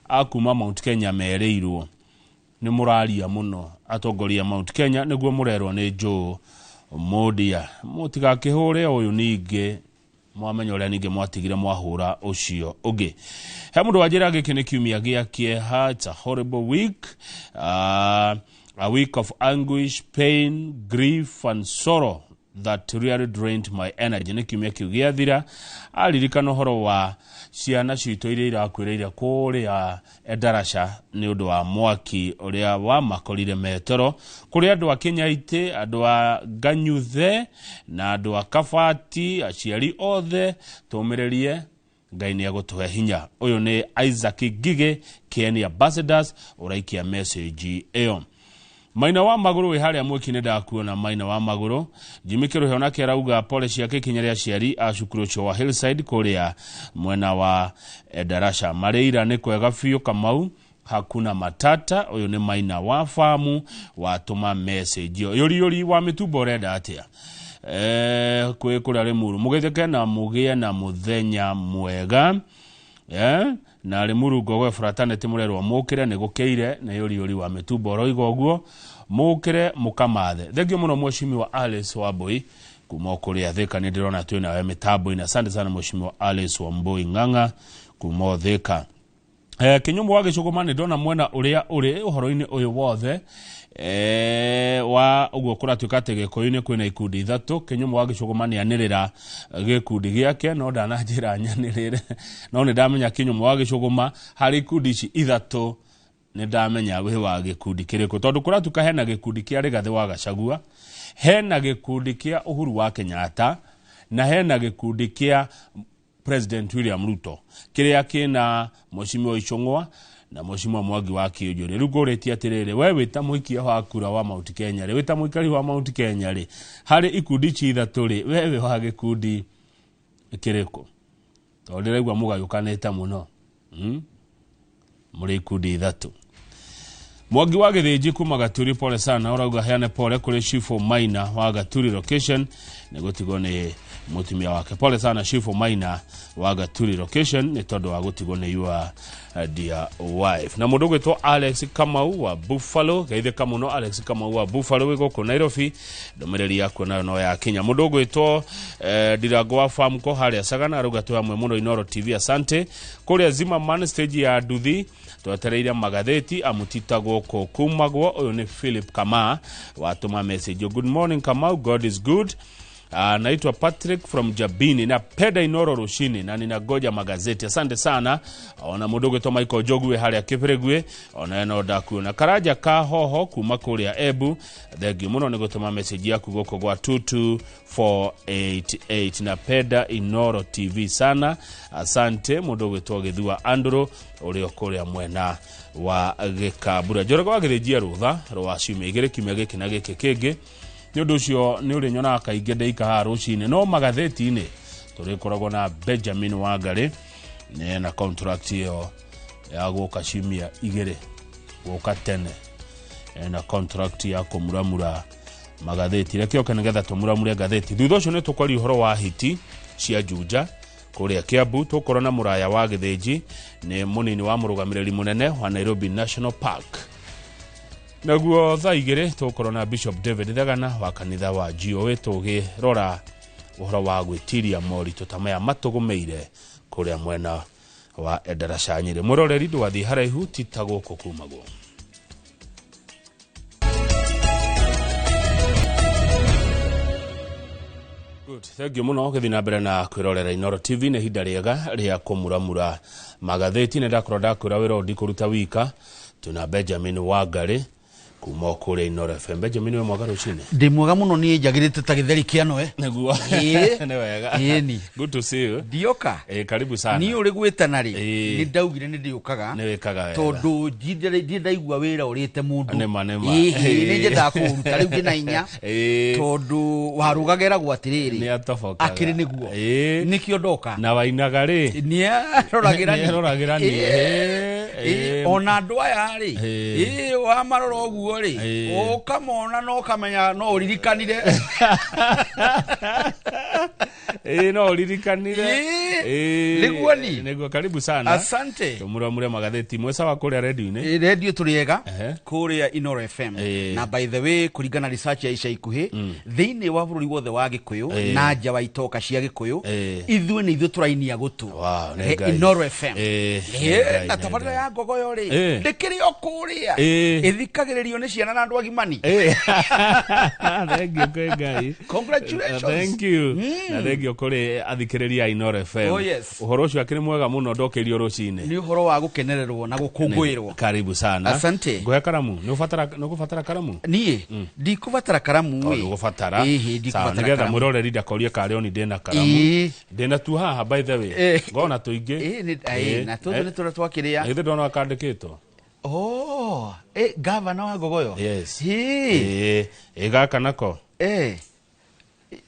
a kuma Mount Kenya merĩirwo nĩ mũraria mũno atongoria Mount Kenya, nĩguo mũrerwo nĩ Joe Modia mũtigakĩhũre ũyũ ningĩ mwamenya ũrĩa ningĩ mwatigire mwahũra ũcio ũngĩ. He mũndũ wanjĩra gĩkĩ nĩ kiumia gĩa kĩeha, it's a horrible week, a week of anguish, pain, grief and sorrow that really drained my energy. Nĩ kiumia kĩu gĩathira aririkana ũhoro wa ciana citũ iria irakuĩrĩire kũrĩa Endarasha nĩ ũndũ wa mwaki ũrĩa wamakorire metoro, kũrĩ andũ a Kĩnyaitĩ, andũ a Nganyuthe na andũ a Kabati, aciari othe tũmĩrĩrie Ngai nĩ egũtũhe hinya. Ũyũ nĩ Isaac Ngigĩ, KN Ambassadors, ũraikia message ĩyo. Maina wa magũrũ wĩ harĩa mwiki nĩ ndakuona Maina wa magũrũ. Jimmy Kĩrũhe onake arauga pole ciake ikinya rĩa aciari a cukuru ũcio wa Hillside kũrĩa mwena wa Endarasha. Marĩira nĩ kwega biũ Kamau, hakuna matata. Ũyũ nĩ Maina wa famu watũma message ĩyo. Yũri wa mĩtumbo ũrenda atĩa? Kwĩ kũrĩa Rĩmuru mũgeithĩke na mũgĩe na mũthenya mwega. Na Rĩmuru Ngogoe fraternity mũrerwo mũkĩre nĩ gũkĩire. Nĩ yũri wa mĩtumbo ũroiga ũguo, mũkĩre mũkamathe. Thengio mũno mheshimiwa Alice Wambui kuma kũrĩa Thika, nĩ ndĩrona twĩ nawe mĩtambo-inĩ. Asante sana mheshimiwa Alice Wambui Ng'ang'a kuma Thika. Kĩnyũmũ wa Gĩcũgũma nĩ ndona mwena ũrĩa ũrĩ ũhoro-inĩ ũyũ wothe wa ũguo kũratuĩka atĩ Gĩkũyũ-inĩ kwĩna ikundi ithatũ. Kĩnyũmũ wa Gĩcũgũma nĩ anĩrĩra gĩkundi gĩake, no ndananjĩra nyanĩrĩre, no nĩ ndamenya Kĩnyũmũ wa Gĩcũgũma harĩ ikundi ici ithatũ nĩ ndamenya wĩ wa gĩkundi kĩrĩkũ, tondũ kũratuĩka hena gĩkundi kĩa Rigathĩ wa Gachagua, hena gĩkundi kĩa Uhuru wa Kenyatta, na hena gĩkundi kĩa President William Ruto kĩrĩa kĩna mheshimiwa Ichung'wa na mheshimiwa Mwangi wa Kĩũnjũrĩ. Rĩu ngũrĩtie atĩrĩrĩ, we wĩ ta mũikia wa kura wa Mount Kenya rĩ, wĩ ta mũikari wa Mount Kenya rĩ, harĩ ikundi ici ithatũ rĩ, we wĩ wa gĩkundi kĩrĩkũ? Tondũ ndĩraigua mũgayũkanĩte mũno, mũrĩ ikundi ithatũ. Mwangi wa Gĩthĩnji kuma Gaturi, pole sana, ũrauga heane pole kũrĩ Shifo Maina wa Gaturi location nĩ gũtigwo nĩ mũtumia wake. Pole sana Shifo Maina wa Gaturi location nĩ tondũ wa gũtigwo nĩ your dear wife. Na mũndũ ũgwĩtwo Alex Kamau wa Buffalo, geithĩka mũno Alex Kamau wa Buffalo wĩ gũkũ Nairobi, ndũmĩrĩri yaku nayo no yakinya. Mũndũ ũgwĩtwo Ndirango wa Famco harĩa Sagana arauga twĩ hamwe mũno Inoro TV, asante. Kũrĩa Zimmerman stage ya Nduthi twetereire magathĩti amutita gũkũ kumagwo. Ũyũ nĩ Philip Kama watũma message, good morning Kamau, God is good. Naitwa Patrick from Jabini, napenda Inoro rushini na ninagoja magazeti, asante sana. Ona mũndũ ũgwĩtwo Michael Njogu harĩa Kĩbĩrĩgwe, ona no ndakuona. Karanja ka hoho kuma kũrĩa Embu, thengiũ mũno nĩ gũtũma message yaku gũkũ gwa 22488. Napenda Inoro TV sana, asante. Mũndũ ũgwĩtwo Gĩthua Andrew ũrĩa kũrĩa mwena wa Gĩkambura. Njoroge wa Gĩthĩnjia rũtha rwa ciumia igĩrĩ, kiumia gĩkĩ na gĩkĩ kĩngĩ. Nĩ ũndũ ũcio nĩ ũrĩ nyonaga kaingĩ ndeika haha rũcinĩ, no magathĩti-inĩ tũrĩkoragwo na Benjamin Wangari na contract ĩyo ya gũka ciumia igĩrĩ gũka tene, na contract ya kũmuramura magathĩti. Reke oke nĩgetha tũmuramure ngathĩti. Thutha ũcio nĩ tũkwaria ũhoro wa hiti cia Juja kũrĩa Kiambu. Tũkorwo na mũraya wa Gĩthĩnji, nĩ mũnini wa mũrũgamĩrĩri mũnene wa Nairobi National Park. Naguo thaa 2 tũgũkorwo na Bishop David Thagana wa kanitha wa GOA, tũgĩrora ũhoro wa gwĩtiria moritũ ta maya matũgũmĩire kũrĩa mwena wa Endarasha Nyĩrĩ. Mwĩroreri, ndũgathiĩ haraihu, ti ta gũkũ kumagwo. Good. Thank you muno gĩthiĩ na mbere na kwĩrorera Inooro TV. Nĩ ihinda rĩega rĩa kũmuramura magathĩti. Nĩ ndakorwo ndakwĩra wĩra ũyũ ndikũruta wika, twĩna Benjamin Wangari kuma o kũrĩa Inooro FM. Benjamin, wĩ mwega rũcinĩ? Ndĩ mwega mũno niĩ, njagĩrĩte ta gĩtheri kĩa noe. Nĩguo. Ĩĩ. Nĩ wega. Ĩni. Good to see you. Ndioka. Karibu sana. Niĩ ũrĩ gwĩtana rĩ, Ĩĩ. nĩ ndaugire nĩ ndĩũkaga. Nĩ wĩkaga wega. Tondũ ndirĩ ndaigua wĩra ũrĩte mũndũ. Nĩma, nĩma. Ĩhĩ, nĩ nyendaga kũũruta rĩu ngĩna inya. Ĩĩ. Tondũ warũgageragwo atĩrĩrĩ. Nĩ atobokaga. Akĩrĩ nĩguo. Ĩĩ. Nĩkĩo ndoka. Na wainaga rĩ? Nĩ aroragĩra Nĩ aroragĩra niĩ. Ĩĩ. Ĩĩ. Ona andũ aya rĩ, Ĩĩ. ĩĩ, wamarora ũguo rĩ, Ĩĩ. ũkamona na ũkamenya no ũririkanire. Ĩĩ, no ũririkanire. Ĩĩ. Ĩĩ. Nĩguo ni. Nĩguo, karibu sana. Asante. Tũmuramure magathĩti mwe sawa kũrĩa redio-inĩ. Ĩ, redio tũrĩ ega Ehe. kũrĩa Inooro FM. Ĩĩ. Na by the way, kũringana na research ya ica ikuhĩ thĩinĩ wa bũrũri wothe wa Gĩkũyũ Ĩĩ. na nja wa itoka cia Gĩkũyũ, Ĩĩ. ithuĩ nĩ ithuĩ tũrainia gũtũ. Wow, nĩ He, Ngai. Inooro FM. Ĩĩ, nĩ Ĩĩ, Ngai, na nĩ tabarĩra Ngai. ya ngogoyo rĩ, Ĩĩ. ndĩkĩrĩ o kũrĩa Ĩĩ. ĩthikagĩrĩrio nĩ ciana na andũ agimani. Ĩĩ. Thank you kwĩ Ngai. Congratulations. Thank you. Na thank you kũrĩ athikĩrĩria a Inooro FM. Oh, yes. Ũhoro ũcio akĩrĩ mwega mũno ndokĩrio rũcinĩ. Nĩ ũhoro wa gũkenererwo na gũkũngũĩrwo. Karibu sana. Asante. Ngũhe karamu. Nĩ ũgũbatara karamu? Niĩ ndikũbatara karamu. Tondũ ĩ. ũgũbatara. Ĩhĩ, Sawa, ndikũbatara nĩgetha karamu. mwĩroreri ndakorie karĩ oni ndĩna karamu. Ĩĩ. Ndĩna tu haha, by the way. Ĩĩ. Ngona tũingĩ. Ĩĩ, ĩĩ, na tũtũ nĩ tũrĩa twakĩrĩa. Na githĩ ndona kandĩkĩtwo? Oh, gavana wa Ngogoyo. Yes. Ĩĩ. Ĩĩ. Ĩ gaka nako.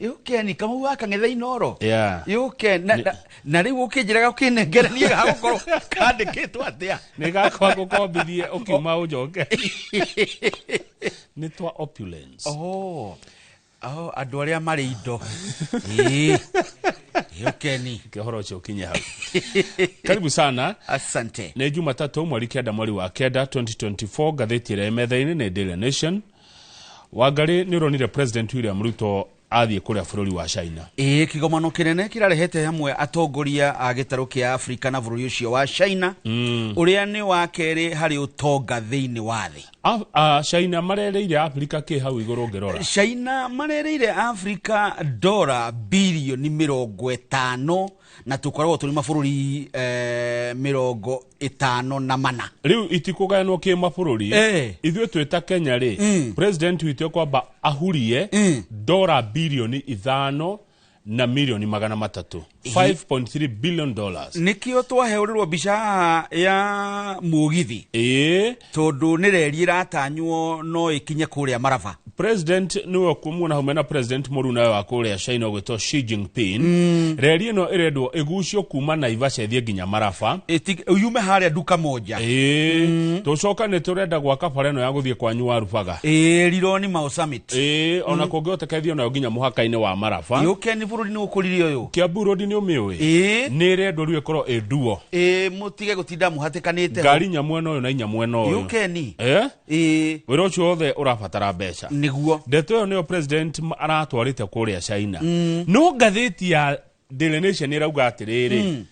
Yũke ni kamau gaka ng'etha Inooro. Yeah. Yũke na, na rĩu ũkĩnjĩraga ũkĩnengera niĩ gagũkorwo kandĩkĩtwo atĩa? Nĩ gakwa ngũkombithie ũkiuma ũnjoke. Nĩ twa opulence. Oh. Oh, andũ arĩa marĩ indo. Ĩĩ. Yũke ni. Ke ũhoro ũcio ũkinye hau. Karibu sana. Asante. Nĩ Jumatatũ mweri 9 mweri wa 9 2024. Ngathĩti ĩrĩa ĩ metha-inĩ nĩ Daily Nation. Wangari, nĩ ũronire President William Ruto athiĩ kũrĩa bũrũri wa China? Ĩĩ, kĩgomano kĩnene kĩrarehete hamwe atongoria a gĩtarũ kĩa Afrika na bũrũri ũcio wa China, ũrĩa nĩ wa kerĩ harĩ ũtonga thĩinĩ wa thĩ. China marereire Afrika kĩ hau igũrũ ũngĩrora? China marereire Afrika dora birioni 50, na tũkoragwo tũrĩ mabũrũri 54. Rĩu itikũgayanwo kĩ mabũrũri. Ithuĩ twĩ ta Kenya rĩ, president witũ ekwamba ahurie dora birioni 5 na mirioni 300, $5.3 billion. Nĩkĩo twaheũrĩrwo mbica haha ya mũgithi. Ĩĩ. Tondũ nĩ reri ĩratanywo no ĩkinye kũrĩa Maraba. President niwe kumuona hau mena president mũrunawe wa kũrĩa China ũgwĩtwo Xi Jinping. Reri ĩno ĩrendwo ĩgucio kuma Naivasha ĩthiĩ nginya Maraba. Yume harĩa Duka Moja. Ĩĩ, tũcoka nĩ tũrenda gwaka bara ĩno ya gũthiĩ kwanyu wa Rubaga. Ĩĩ, Rironi Mau Summit. Ĩĩ, ona kũngĩhoteka ĩthiĩ onayo nginya mũhaka-inĩ wa Maraba. Yũke nĩ bũrũri nĩ ũkũrire ũyũ. Kiambu Road nĩ ũmĩũĩ? Ĩĩ. Nĩ ĩrendwo rĩu ĩkorwo ĩ nduo. Ĩĩ, mũtige gũtinda mũhatĩkanĩte. Ngari inya mwena ũyũ na inya mwena ũyũ. Yũke ni. Eh? Ĩĩ. Wĩra ũcio wothe ũrabatara mbeca. Nĩguo. Ndeto ĩyo nĩyo president aratwarĩte kũrĩa China. No ngathĩti ya Daily Nation ĩrauga atĩrĩrĩ,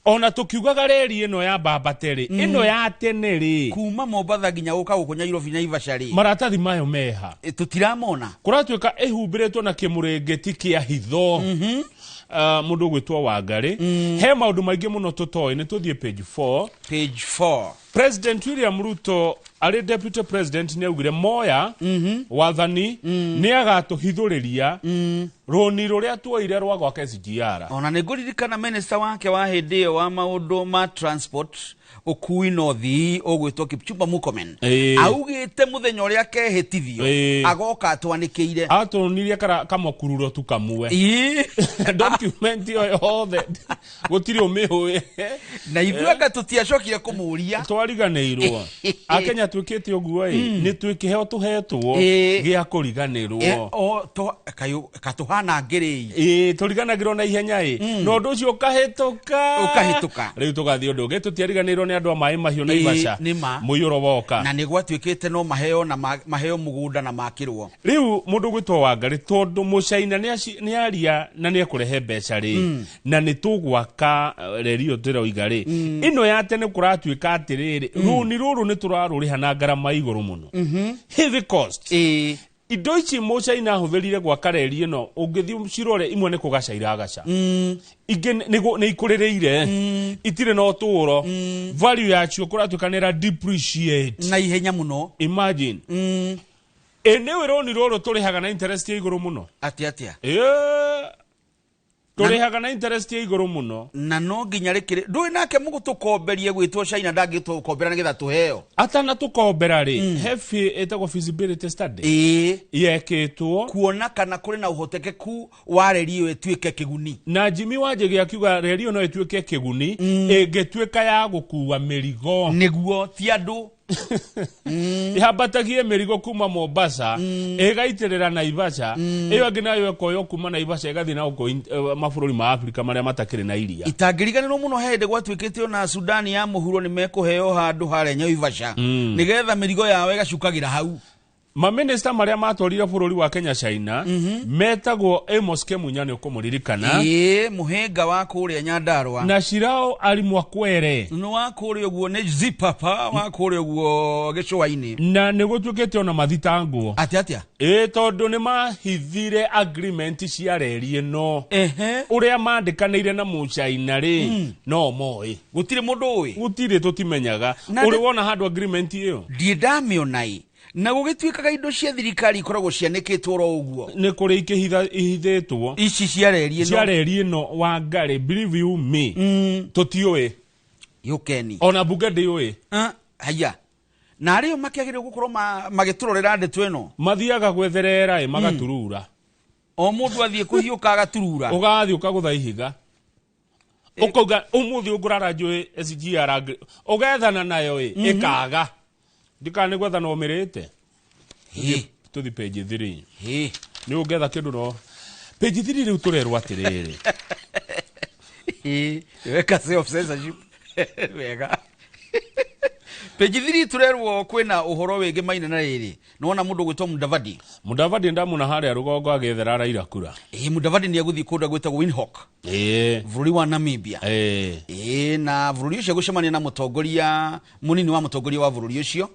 ona tũkiugaga reri ĩno ya Mbambate rĩ, ĩno ya tene rĩ, kuma Mombatha nginya gũka gũkũ Nairobi Naivasha rĩ, maratathi mayo meha? Tũtiramona. Kũratuĩka ĩhumbĩrĩtwo na kĩmũrĩngĩti kĩa hitho. Mũndũ ũgwĩtwo Wangari, he maũndũ maingĩ mũno tũtoĩ. Nĩ tũthiĩ page 4. Page 4. President William Ruto arĩ deputy president nĩ augire moya wathani nĩ agatũhithũrĩria rũni rũrĩa tuoire rwa gwaka SGR. Ona nĩ ngũririkana minister wake wa hĩndĩ ĩyo wa maũndũ ma transport, ũkui na ũthii, ũgwĩtwo Kipchumba Murkomen, augĩte mũthenya ũrĩa akehĩtithio agoka atwanĩkĩire. Atũnirie kamakururo tu kamwe. Document ĩyo yothe gũtirĩ ũmĩũĩ. Na ithuĩ anga tũtiacokire kũmũria. Twariganĩirwo. Akenya twĩkĩte ũguo ĩ, nĩ twĩkĩheo tũhetwo gĩa kũriganĩrwo. O to kayo katuhana ngiri. Ĩ, tũriganagĩrwo na ihenya ĩ, na ũndũ ũcio ũkahĩtũka. Ũkahĩtũka. Rĩu tũgathiĩ ũndũ ũngĩ, tũtiariganĩirwo nĩ andũ a maĩ mahiũ Naivasha. Nĩ ma. Mũiyũro woka. Na nĩ gwatuĩkĩte no maheo na maheo mũgũnda na makĩrwo. Rĩu mũndũ gwĩtwo Wangari, tondũ mũcaina nĩ aria na nĩ ekũrehe mbeca rĩ, na nĩ tũgwaka reri ĩyo tũroiga rĩ, ĩno ya tene kũratuĩka atĩrĩrĩ, rũni rũrũ nĩ tũrarũrĩha na ngarama igũrũ mũno. Heavy cost. Indo ici mũcaina ahũthĩrire gwaka reri ĩno, ũngĩthiĩ cirore imwe nĩ kũgaca iragaca, ingĩ nĩ ikũrĩrĩire, itirĩ na ũtũũro, value yacio kũratuĩka nĩ ĩra depreciate na ihenya mũno. Imagine. Ĩ nĩ rũni rũrũ tũrĩhaga na interest ya igũrũ mũno. Atĩa atĩa? Tũrĩhaga na interest ya igũrũ mũno. Na no nginya rĩkĩrĩ ndũĩ nake mũgũtũkomberie gwĩtwo China ndangĩtũkombera nĩgetha tũheo. Atanatũkombera rĩ, he ĩtagwo feasibility study. Yekĩtwo kuona kana kũrĩ na ũhotekeku wa reri ĩyo ĩtuĩke kĩguni. Na Jimmy Wanjigi akiuga reri ĩyo no ĩtuĩke kĩguni ĩngĩtuĩka ya gũkua mĩrigo. Nĩguo ti andũ. Ihambatagie mĩrigo kuma Mombasa ĩgaitĩrĩra Naivasha, ĩyo ĩngĩ nayo ĩkoywo kuma Naivasha ĩgathiĩ na gũkũ mabũrũri ma Afrika marĩa matakĩrĩ na iria. Itangĩriganĩrwo mũno he hĩndĩ gwatuĩkĩte ona Sudani ya mũhuro nĩ mekũheo handũ harĩa Naivasha nĩgetha mĩrigo yao ĩgacukagĩra hau. Maminista marĩa matwarire bũrũri wa Kenya China metagwo Amos Kemunya, nĩ ũkũmũririkana. Ĩĩ, mũhĩnga wa kũrĩa Nyandarua. Na Shirao ari Mwakwere. Nĩ wa kũrĩa ũguo nĩ Zipapa wa kũrĩa ũguo gĩcũa-inĩ. Na nĩ gũtuĩkĩte ona mathitangwo. Atĩa atĩa? Ĩĩ, tondũ nĩ mahithire agreement cia reri ĩno. Ũrĩa mandĩkanĩire na mũcaina rĩ, no moĩ. Gũtirĩ mũndũ ũĩ. Gũtirĩ, tũtimenyaga. Ũrĩ wona handũ agreement ĩyo? Ndirĩ ndamĩona ĩ. Na gũgĩtuĩkaga indo cia thirikari ikoragwo cianĩkĩtwo oro ũguo. Nĩ kũrĩ ihithĩtwo. Ici cia reri ĩno. Cia reri ĩno Wangari, believe you me, tũtiũĩ. Yũkeni. Ona bunge ndĩũĩ. Haya. Na arĩo makĩagĩrĩirwo gũkorwo magĩtũrorera ndeto ĩno. Mathiaga gwetherera ĩ, magaturura. O mũndũ athiĩ kũhiũka agaturura. Ũgathiĩ ũkagũtha ihiga. Ũkauga ũmũthĩ ũngũrara njũĩ SGR, ũgethana nayo ĩ, ĩkaga. Ndikana nĩ gwethana ũmĩrĩte. Tũthi page 3. Nĩ ũngetha kĩndũ no. Page 3 rĩu tũrerwo atĩrĩrĩ. Weka self censorship. Wega. Page 3 tũrerwo kwĩna ũhoro wĩngĩ maina na rĩrĩ. Nĩwona mũndũ gwĩtwo Mudavadi. Mudavadi ndamuna harĩa rũgongo agĩethera Raila kura. Mudavadi nĩ egũthiĩ kũndũ gwĩtagwo Windhoek. Bũrũri wa Namibia. Na bũrũri ũcio gũcemania na mũtongoria mũnini wa mũtongoria wa bũrũri ũcio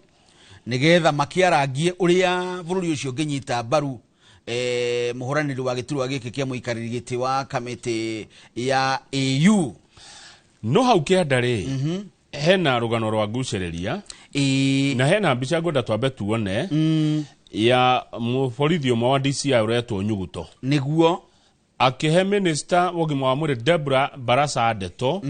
nĩgetha makĩarangie ũrĩa bũrũri ũcio ũngĩnyita mbaru mũhũranĩri wa gĩturwa gĩkĩ kĩa mũikarĩri gĩtĩ wa kamĩtĩ ya AU. No hau kĩanda rĩ, hena rũgano rwa ngucĩrĩria. Na hena mbica ngwenda twambe tuone ya mũborithi ũmwe wa DCI ũretwo Nyuguto. Nĩguo. Akĩhe minister wa ũgima wa mwĩrĩ Deborah Barasa ndeto,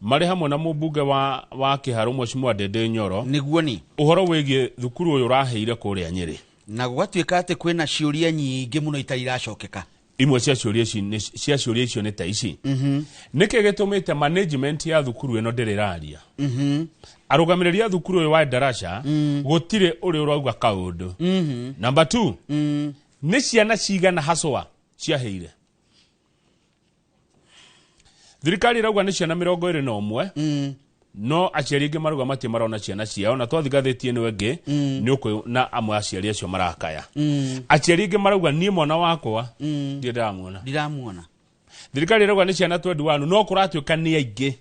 marĩ hamwe na mũmbunge wa Kĩharũ Mheshimiwa Ndindi Nyoro. Nĩguo ni. Ũhoro wĩgiĩ thukuru ũyũ ũraheire kũrĩa Nyĩrĩ. Na gũgatuĩka atĩ kwĩna ciũria nyingĩ mũno itarĩ iracokeka. Imwe cia ciũria ici nĩ, cia ciũria icio nĩ ta ici. Nĩkĩ gĩtũmĩte management ya thukuru ĩno ndĩrĩ ĩraria? Arũgamĩrĩri a thukuru ũyũ wa Endarasha, gũtirĩ ũrĩ ũrauga kaũndũ. Number 2, nĩ ciana cigana haswa ciaheire? Thirikari ĩrauga nĩ ciana 21, no aciari aingĩ marauga matirĩ marona ciana ciao, na twathiĩ ngathĩti ĩno ĩngĩ, nĩ ũkũ na amwe aciari acio marakaya. Aciari aingĩ marauga niĩ mwana wakwa ndirĩ ndĩramuona. Ndiramuona. Thirikari ĩrauga nĩ ciana 21, no kũratuĩka nĩ aingĩ.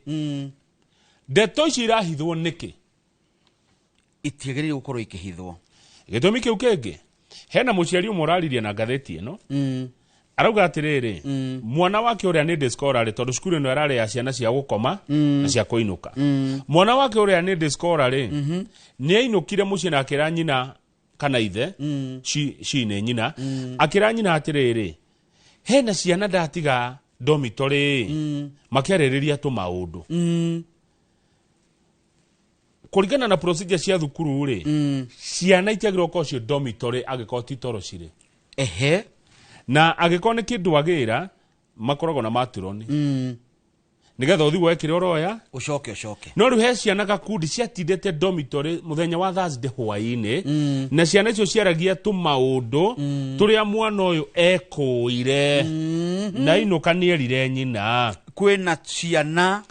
Ndeto ici irahithwo nĩkĩ? Itiagĩrĩire gũkorwo ikĩhithwo. Gĩtũmi kĩu kĩngĩ, hena mũciari ũmwe ũraririe na ngathĩti ĩno. Arauga atĩrĩrĩ, mwana wake ũrĩa nĩ day scholar rĩ, tondũ cukuru ĩno ĩrarĩ ya ciana cia gũkoma na cia kũinũka. Mwana wake ũrĩa nĩ day scholar rĩ, nĩ ainũkire mũciĩ na akĩra nyina kana ithe, ci nĩ nyina, akĩra nyina atĩrĩrĩ, hena ciana ndatiga dormitory, makĩarĩrĩria tũmaũndũ. Kũringana na procedure cia thukuru rĩ, ciana itiagĩrĩirwo gũkorwo ciĩ dormitory angĩkorwo ti toro cirĩ. Na angĩkorwo nĩ kĩndũ agĩra, makoragwo na matroni. Nĩgetha ũthiĩ woe kĩrĩa ũroya. Ũcoke ũcoke. No rĩu he ciana gakundi ciatindĩte dormitory mũthenya wa Thursday hwaĩ-inĩ, na ciana icio ciaragia tũmaũndũ tũrĩa mwana ũyũ ekũire na inũka nĩerire nyina. Kwĩna ciana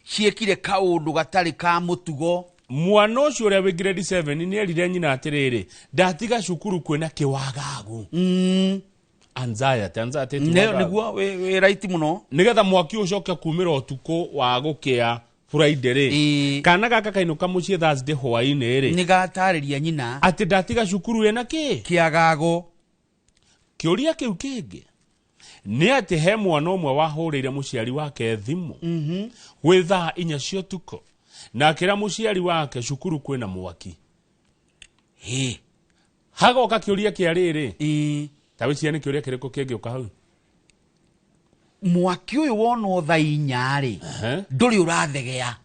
ciĩkire kaũndũ gatarĩ ka mũtugo. Mwana ũcio ũrĩa wĩ grade 7 nĩerire nyina atĩrĩrĩ, ndatiga cukuru kwĩna kĩwagagu. Anxiety, anxiety ti wagagu. Nĩguo wĩ right mũno. Nĩgetha mwaki ũcoke kumĩra ũtukũ wa gũkĩa Friday rĩ, kana gaka kainũka mũciĩ Thursday hwaĩ-inĩ rĩ, nĩgatarĩria nyina atĩ ndatiga cukuru ĩna kĩ kĩagago. Kĩũria kĩu kĩngĩ nĩ atĩ he mwana ũmwe wahũrĩire mũciari wake thimũ gwĩ thaa 4 cia ũtukũ na akĩra mũciari wake cukuru kwĩna mwaki. Hagoka kĩũria kĩa rĩrĩ, ta wĩciria nĩ kĩũria kĩrĩkũ kĩngĩũka hau? Mwaki ũyũ wonwo thaa 4 rĩ, ndũrĩ ũrathegea.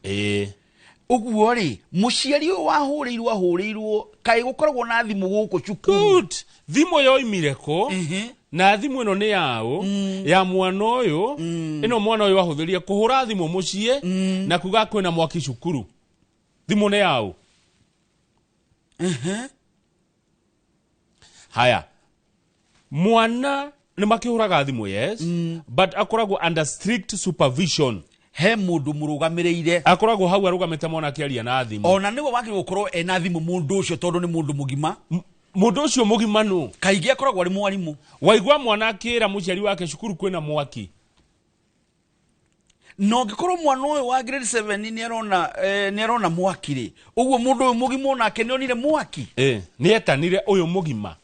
Ũguo rĩ, mũciari ũyũ wahũrĩirwo ahũrĩirwo kaĩ gũkoragwo na thimũ gũkũ cukuru. Good. Thimũ yoimire kũ? Na thimũ ĩno nĩ yaũ? Ya mwana ũyũ. Ĩno mwana ũyũ ahũthĩrire kũhũra thimũ mũciĩ na kuga kwĩna mwaki cukuru. Thimũ nĩ yaũ? Haya. Mwana nĩ makĩhũraga thimũ, yes, but akoragwo under strict supervision. He mũndũ mũrũgamĩrĩire. Akoragwo hau arũgamĩte mwana akĩaria na thimũ. Ona nĩwe wagĩrĩirwo gũkorwo ena thimũ mũndũ ũcio tondũ nĩ mũndũ mũgima. Mũndũ ũcio mũgima nũ? Kaingĩ akoragwo arĩ mwarimũ. Waigua mwana akĩra mũciari wake cukuru kwĩna mwaki. Na ũngĩkorwo mwana ũyũ wa grade 7 nĩarona mwaki rĩ, ũguo mũndũ ũyũ mũgima onake nĩonire mwaki. Nĩetanire ũyũ mũgima.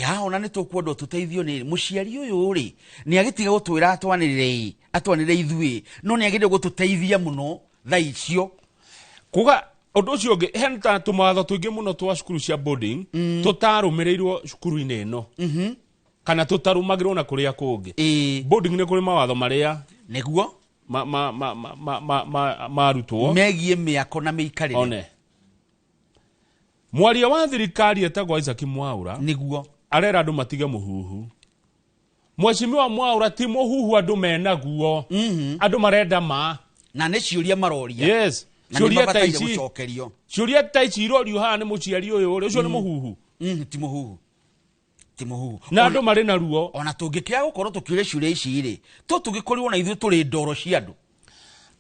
Haha ona nĩ tũkwendwo tũteithio nĩ mũciari ũyũ rĩ, nĩ agĩtiga gũtwĩra atwanĩrĩre atwanĩrĩre ithuĩ, no nĩ agĩrĩire gũtũteithia mũno thaa icio. Kuga ũndũ ũcio ũngĩ, he ta tũmawatho tũingĩ mũno twa cukuru cia boarding tũtarũmĩrĩirwo cukuru-inĩ ĩno. Kana tũtarũmagĩrwo na kũrĩa kũngĩ. Boarding nĩ kũrĩ mawatho marĩa nĩguo marutwo megiĩ mĩako na mĩikarĩre. One. Mwaria wa thirikari etagwo Isaac Mwaura nĩguo arera andũ matige mũhuhu. Mheshimiwa Mwaura ti mũhuhu andũ menaguo. Andũ marenda ma. Na nĩ ciũria maroria. Yes. Ciũria ta ici. Ciũria ta ici irorio haha nĩ mũciari ũyũ ũrĩ ũcio nĩ mũhuhu. Ti mũhuhu. Ti mũhuhu. Na andũ marĩ na ruo. Ona tũngĩkĩaga gũkorwo tũkĩũria ciũria ici rĩ, tũngĩkorirwo na ithuĩ tũrĩ ndoro cia andũ.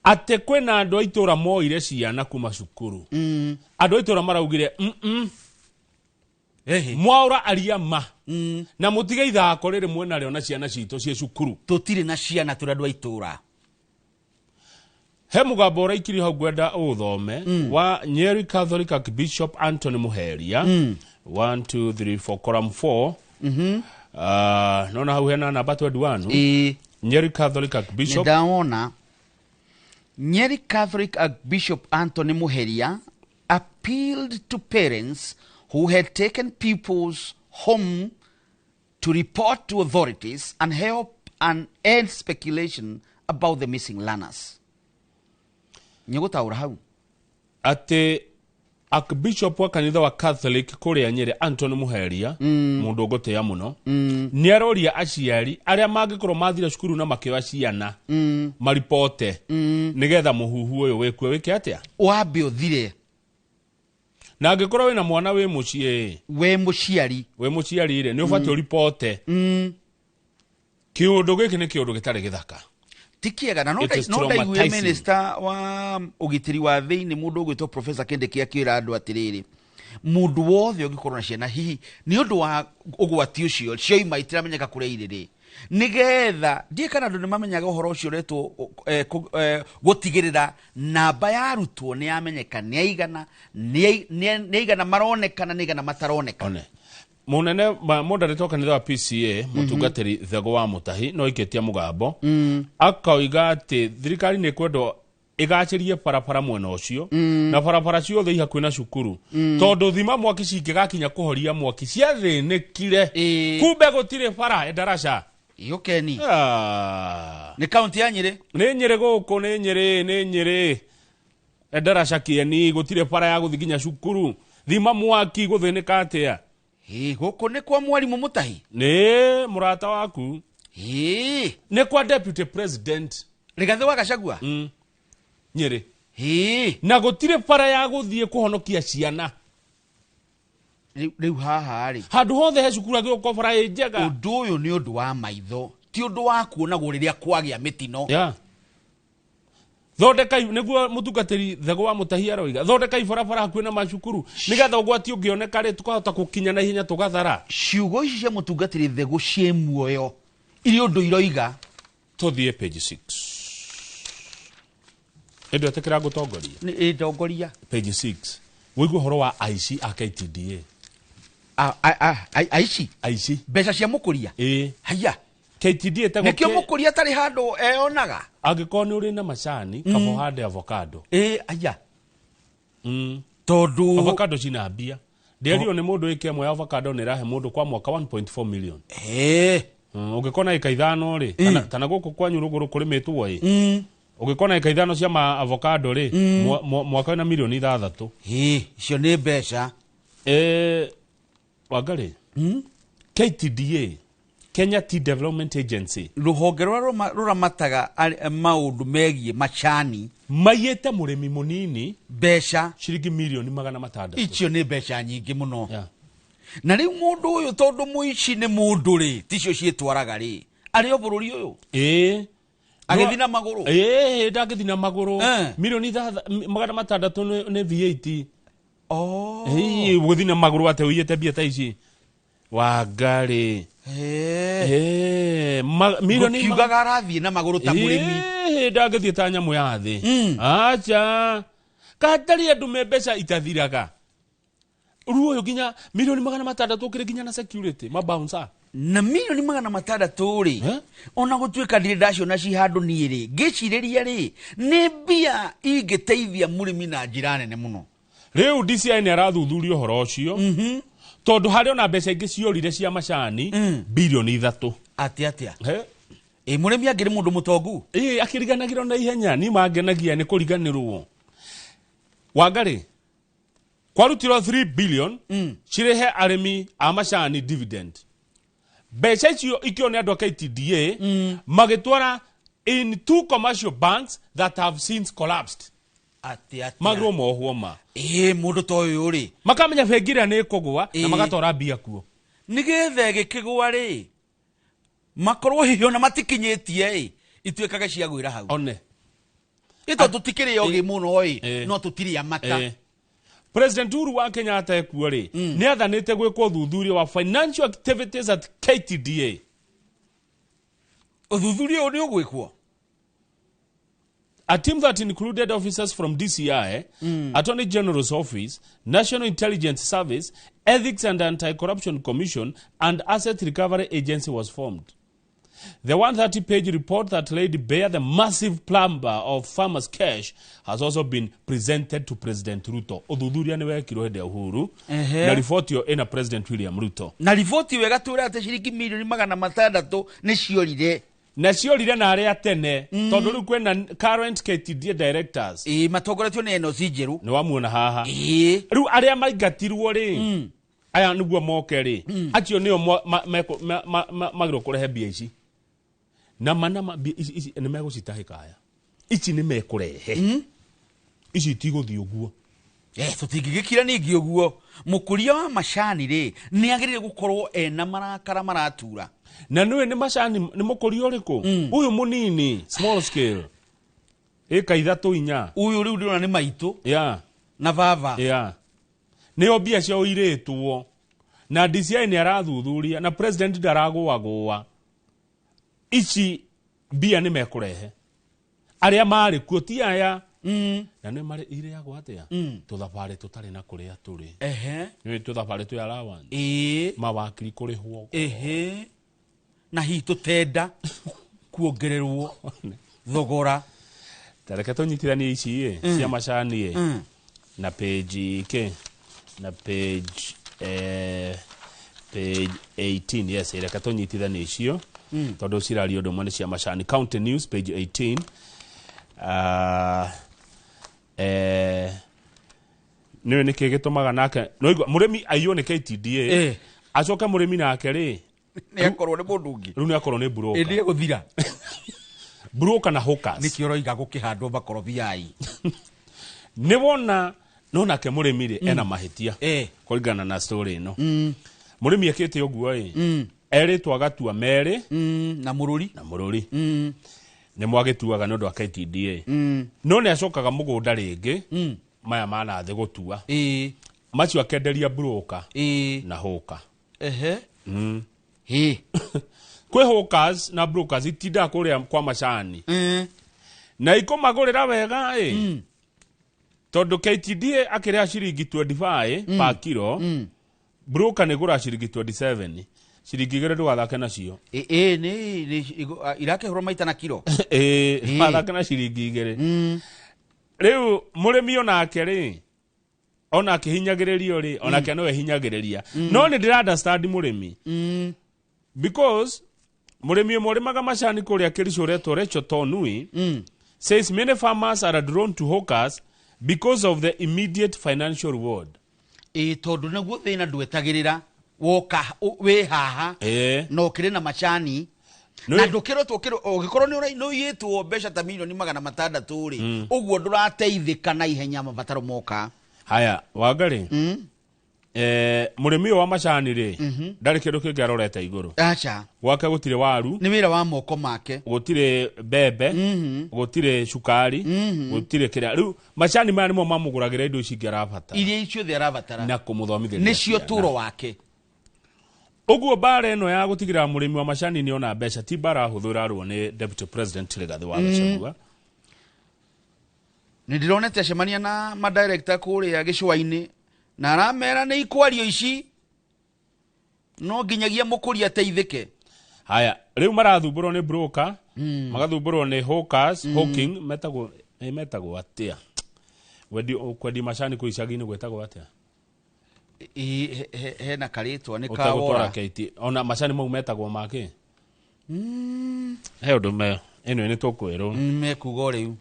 Atĩ kwĩna andũ a itũra moire ciana kuma cukuru. Andũ a itũra maraugire Mwaura aria ma. Na mũtige ithako rĩrĩ mwenarĩo na ciana citũ ciĩ cukuru. Tũtirĩ na ciana tũrĩ andũ a itũra. He mũgambo ũraikirio hau ngwenda ũthome wa Nyeri Catholic Archbishop Anthony Muheria. 1 2 3 4 column 4. Nona hau hena namba 21. Nyeri Catholic Archbishop. Nĩndawona. Nyeri Catholic Archbishop Anthony Muheria appealed to parents who had taken pupils home to report to authorities and help and end speculation about the missing learners. Nyegũtaũra hau. Atĩ Archbishop wa kanitha wa Catholic kũrĩa Nyeri Anthony Muheria, mũndũ ũgũtĩĩa mũno, nĩaroria aciari arĩa mangĩkorwo mathire cukuru na makĩoya ciana maripote nĩgetha mũhuhu ũyũ wĩkue wĩke atĩa? Wambe ũthire. Na angĩkorwo wĩna mwana wĩ mũciĩ, wĩ mũciari, wĩ mũciari rĩ, nĩ ũbatiĩ ũripote. Kĩũndũ gĩkĩ nĩ kĩũndũ gĩtarĩ gĩthaka. Ti kĩega. Na no ndaiguire minister wa ũgitĩri wa thĩinĩ mũndũ ũgwĩtwo Professor Kindiki akĩra andũ atĩrĩrĩ, mũndũ wothe ũngĩkorwo na ciana hihi nĩ ũndũ wa ũgwati ũcio cioima itiramenyeka kũrĩa irĩ rĩ, nĩgetha ndiĩ kana andũ nĩmamenyaga ũhoro ũcio ũretwo gũtigĩrĩra namba ya arutwo nĩ yamenyeka, nĩ aigana, nĩ aigana maronekana, nĩ aigana mataroneka. Munene moderator kanitha wa PCA mutungatiri Thego wa Mutahi no iketia mugambo akoiga ati thirikari ni kwendwo igacirie barabara mwena ucio na barabara ciothe ihakuĩ na cukuru tondu thima mwaki cingĩgakinya kũhoria mwaki ciathĩnĩkire kumbe gũtirĩ bara ndaraca yokeni. Nĩ kaunti ya Nyĩrĩ, nĩ Nyĩrĩ gũkũ, nĩ Nyĩrĩ, nĩ Nyĩrĩ ndaraca kĩeni gũtirĩ bara ya gũthiĩ nginya cukuru thima mwaki gũthĩnĩka atĩa? Gũkũ nĩ kwa mwarimũ Mutahi, nĩ mũrata waku, nĩ kwa deputy president. Rigathi wa Gachagua. Nyeri. Hĩ. Na gũtirĩ bara ya gũthiĩ kũhonokia ciana. Rĩu haha rĩ. Handũ hothe he cukuru agĩũka bara ĩ njega. Ũndũ ũyũ nĩ ũndũ wa maitho, ti ũndũ wa kuonagwo rĩrĩa kwagĩa mĩtino. Yeah. Thondeka nĩguo mũtungatĩri Thegũ wa Mũtahi aroiga, thondeka ibarabara hakuhĩ na macukuru nĩgetha ũgwati ũngĩoneka rĩ tũkahota gũkinya na ihenya tũgathara. Ciugo ici cia mũtungatĩri Thegũ ciĩ muoyo irĩ ũndũ iroiga. Tũthiĩ page 6. Ĩndũ etĩkĩra ngũtongoria? Nĩ ndongoria. Page 6. Wĩigue ũhoro wa aici a KTDA. Aici? Aici. Mbeca cia mũkũria? Ĩĩ. Haiya. KTDA ĩtagwo Nĩkĩo mũkũria atarĩ handũ eyonaga? Angĩkorwo nĩ ũrĩ na macani, kaba ũhande avocado. Ĩĩ, haiya. Tondũ avocado cina mbia. Ndĩerirwo nĩ mũndũ ĩka ĩmwe ya avocado nĩ ĩrahe mũndũ kwa mwaka 1.4 million. Ũngĩkorwo na ĩka 5 rĩ, kana gũkũ kwanyu rũgũrũ kũrĩmĩtwo ĩ. Ũngĩkorwo na ĩka 5 cia ma avocado rĩ, mwaka wĩna milioni 6. Ĩĩ, icio nĩ mbeca. Wangarĩ, KTDA, Kenya Tea Development Agency, rũhonge rũrĩa rũramataga maũndũ megiĩ macani, maiyĩte mũrĩmi mũnini mbeca ciringi milioni 600. Icio nĩ mbeca nyingĩ mũno. Na rĩu mũndũ ũyũ tondũ mũici nĩ mũndũ rĩ, ticio ciĩtwaraga rĩ, arĩ o bũrũri ũyũ. Ĩĩ. Agĩthiĩ na magũrũ. Ĩĩ, ndangĩthiĩ na magũrũ. Milioni 600 nĩ VAT. Ĩĩ, gũthiĩ na magũrũ atĩ ũiyĩte mbia ta ici. Wangarĩ. Milioni Gũkiugaga arathiĩ na magũrũ ta mũrĩmi. Ĩĩ, ndangĩthiĩ ta nyamũ ya thĩ. Acha. Katarĩ andũ me mbeca itathiraga. Rĩu ũyũ nginya milioni 600 ũkĩrĩ nginya na security, ma bouncer. Na milioni 600 rĩ, ona gũtuĩka ndirĩ ndaciona ci handũ niĩ rĩ, ngĩcirĩria rĩ, nĩ mbia ingĩteithia mũrĩmi na njĩra nene mũno. Rĩu DCI nĩ arathuthuria ũhoro ũcio. Tondũ harĩ ona mbeca ingĩ ciorire cia macani bilioni 3. Atĩ atĩa? Ĩ mũrĩmi angĩrĩ mũndũ mũtongu? Ĩ akĩriganagĩrwo na ihenya, niĩ mangenagia nĩ kũriganĩrwo. Wangarĩ, kwarutirwo 3 billion cirĩhe arĩmi a macani dividend. Mbeca icio ikĩo nĩ andũ a KTDA magĩtwara in 2 commercial banks that have since collapsed. Atĩ atĩa? Magĩrwo mohwo ma. Ĩĩ, mũndũ ta ũyũ rĩ. Makamenya bengi ĩrĩa nĩ ĩkũgũa na magatwara mbia kuo. Nĩgetha ĩgĩkĩgũa rĩ, makorwo hihi ona matikinyĩtie ĩ, ituĩkage cia gwĩra hau. One. Ĩ tondũ tũtikĩrĩ ogĩ mũno ĩ, no tũtirĩ amata. President Uhuru wa Kenyatta ekuo rĩ, nĩ athanĩte gwĩkwo ũthuthuria wa financial activities at KTDA. Ũthuthuria ũyũ nĩ ũgwĩkwo? A team that included officers from DCI, Attorney General's Office, National Intelligence Service, Ethics and Anti-Corruption Commission, and Asset Recovery Agency was formed. The 130-page report that laid bare the massive plumber of farmers' cash has also been presented to President Ruto. Ũthuthuria nĩ wekirwo hĩndĩ ya Uhuru, na riboti ĩyo ĩna President William Ruto. Na riboti ĩyo ĩgatwĩra atĩ ciringi milioni 600 nĩ ciorire. Na ciorire na arĩa tene, tondũ rĩu kwĩna current KTDA directors. Ĩĩ, matongoretio nĩ NOC njerũ. Nĩ wamuona haha. Ĩĩ. Rĩu arĩa maingatirwo rĩ, aya nĩguo moke rĩ, acio nĩo magĩrĩirwo kũrehe mbia ici. Na mana ici nĩ megũcitahĩka aya. Ici nĩ mekũrehe. Ici itigũthiĩ ũguo. Tũtingĩgĩkira ningĩ ũguo. Mũkũria wa macani rĩ, nĩ agĩrĩire gũkorwo ena marakara maratura. Na nĩũĩ nĩ macani nĩ mũkũria ũrĩkũ? Ũyũ mũnini, small scale. Ĩka 3 4. Ũyũ rĩu ndĩrona nĩ maitũ. Yeah. Na baba. Yeah. Nĩo mbia ciao irĩtwo. Na DCI nĩ arathuthuria na president ndaragũagũa. Ici mbia nĩ mekũrehe. Arĩa marĩ kuo ti aya. Na nĩ marĩ irĩagwo atĩa? Tũthabarĩ tũtarĩ na kũrĩa tũrĩ. Nĩ tũthabarĩ twĩ allowance. Mawakiri kũrĩhwo. Na hihi tũtenda kuongererwo thogora. Ta reke tũnyitithanie ici ĩ, cia macani ĩ. Na page kĩ? Na page page 18. Yes, reke tũnyitithanie icio. Tondũ ciraria ũndũ ũmwe nĩ cia macani. County News page 18. Nĩũĩ nĩkĩ gĩtũmaga nake no mũrĩmi aiywo nĩ KTDA, acoke mũrĩmi nake rĩ nĩ akorwo nĩ mũndũ ũngĩ. Rĩu nĩ akorwo nĩ broker. Ĩ nĩ egũthira. Broker na hawkers. Nĩkĩo ũroiga gũkĩhandwo makorobia-i. Nĩ wona no nake mũrĩmi rĩ ena mahĩtia kũringana na story ĩno. Mũrĩmi ekĩte ũguo ĩ, erĩtwo agatua merĩ na mũrũri, na mũrũri nĩ mwagĩtuaga nĩ ũndũ wa KTDA, no nĩ acokaga mũgũnda rĩngĩ maya manathĩ gũtua macio akenderia broker na hawker. Ehe. Kwĩ hawkers na brokers itindaga kũrĩa kwa macani na ikũmagũrĩra wega ĩ, tondũ KTDA akĩrĩha ciringi 25 per kilo, broker nĩ gũra ciringi 27, ciringi 2 ndũgathake nacio. Ĩ nĩ irakĩhũrwo maita na kilo. Ĩ ndũgathake na ciringi 2. Rĩu mũrĩmi onake rĩ, ona akĩhinyagĩrĩrio rĩ, onake no ehinyagĩrĩria. No nĩ ndĩra understand mũrĩmi, because mũrĩmi ũmwe ũrĩmaga macani kũrĩa Kericho ũretwo Rachel Tonui says many farmers are drawn to hawkers because of the immediate financial reward. Ĩ tondũ nĩguo thĩna ndwetagĩrĩra woka wĩ haha na ũkĩrĩ na macani na ndũkĩrotwo ũngĩkorwo nĩ ũiyĩtwo mbeca ta milioni 600 rĩ, ũguo ndũrateithĩka na ihenya mabataro moka. Haya Wangari, mũrĩmi ũyũ wa macani rĩ, ndarĩ kĩndũ kĩngĩ arorete igũrũ. Aca. Gwake gũtirĩ waru, nĩ wĩra wa moko make, gũtirĩ mbembe, gũtirĩ cukari, gũtirĩ kĩrĩa. Rĩu macani maya nĩmo mamũgũragĩra indo ici ingĩ arabatara, iria ciothe arabatara na kũmũthomithĩria nĩcio tũro wake. Ũguo mbara ĩno ya gũtigĩrĩra mũrĩmi wa macani nĩ ona mbeca ti mbara hũthũ ĩrarũo nĩ Deputy President Rigathĩ wa Gachagua. Nĩ ndĩronete acemania na madirector kũrĩa gĩcũa-inĩ na aramera nĩ ikwario ici no nginyagia mũkũria ateithĩke. Haya rĩu marathumbũrwo nĩ broker, magathumbũrwo nĩ hawkers, hawking metagwo metagwo atĩa? Kwendia macani kũu icagi-inĩ gwĩtagwo atĩa? Hena karĩtwa nĩ kawora. Ona macani mau metagwo makĩ? He ũndũ me ĩno nĩ tũkwĩrwo. Mekuga rĩu.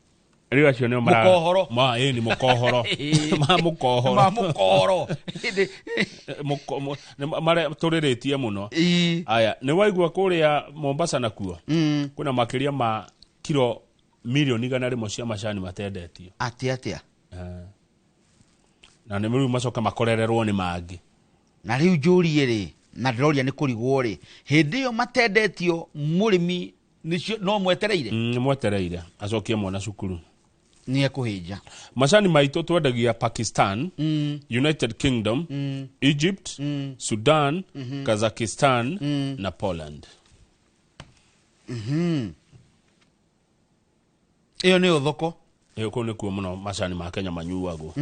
Rĩu acio nĩo mara mũkohoro. Ma ĩ nĩ mũkohoro. Ma mũkohoro. Ma mũkohoro. Mare tũrĩrĩtie mũno. Aya nĩ waigua kũrĩa Mombasa nakuo kwĩna makĩria ma kilo milioni 100 cia macani matendetio. Atĩa atĩa? Na nĩ rĩu macoka makorererwo nĩ mangĩ. Na rĩu njũrie rĩ, na ndĩroria nĩ kũrigwo rĩ, hĩndĩ ĩyo matendetio mũrĩmi nĩcio no mwetereire? Nĩ mwetereire acokie mwana cukuru. Nĩ ekũhĩnja. Macani maitũ twendagia Pakistan, United Kingdom, Egypt, Sudan, Kazakhstan na Poland. Ĩyo nĩyo thoko. Ĩyo kũu nĩkuo mũno macani ma Kenya manyuagwo.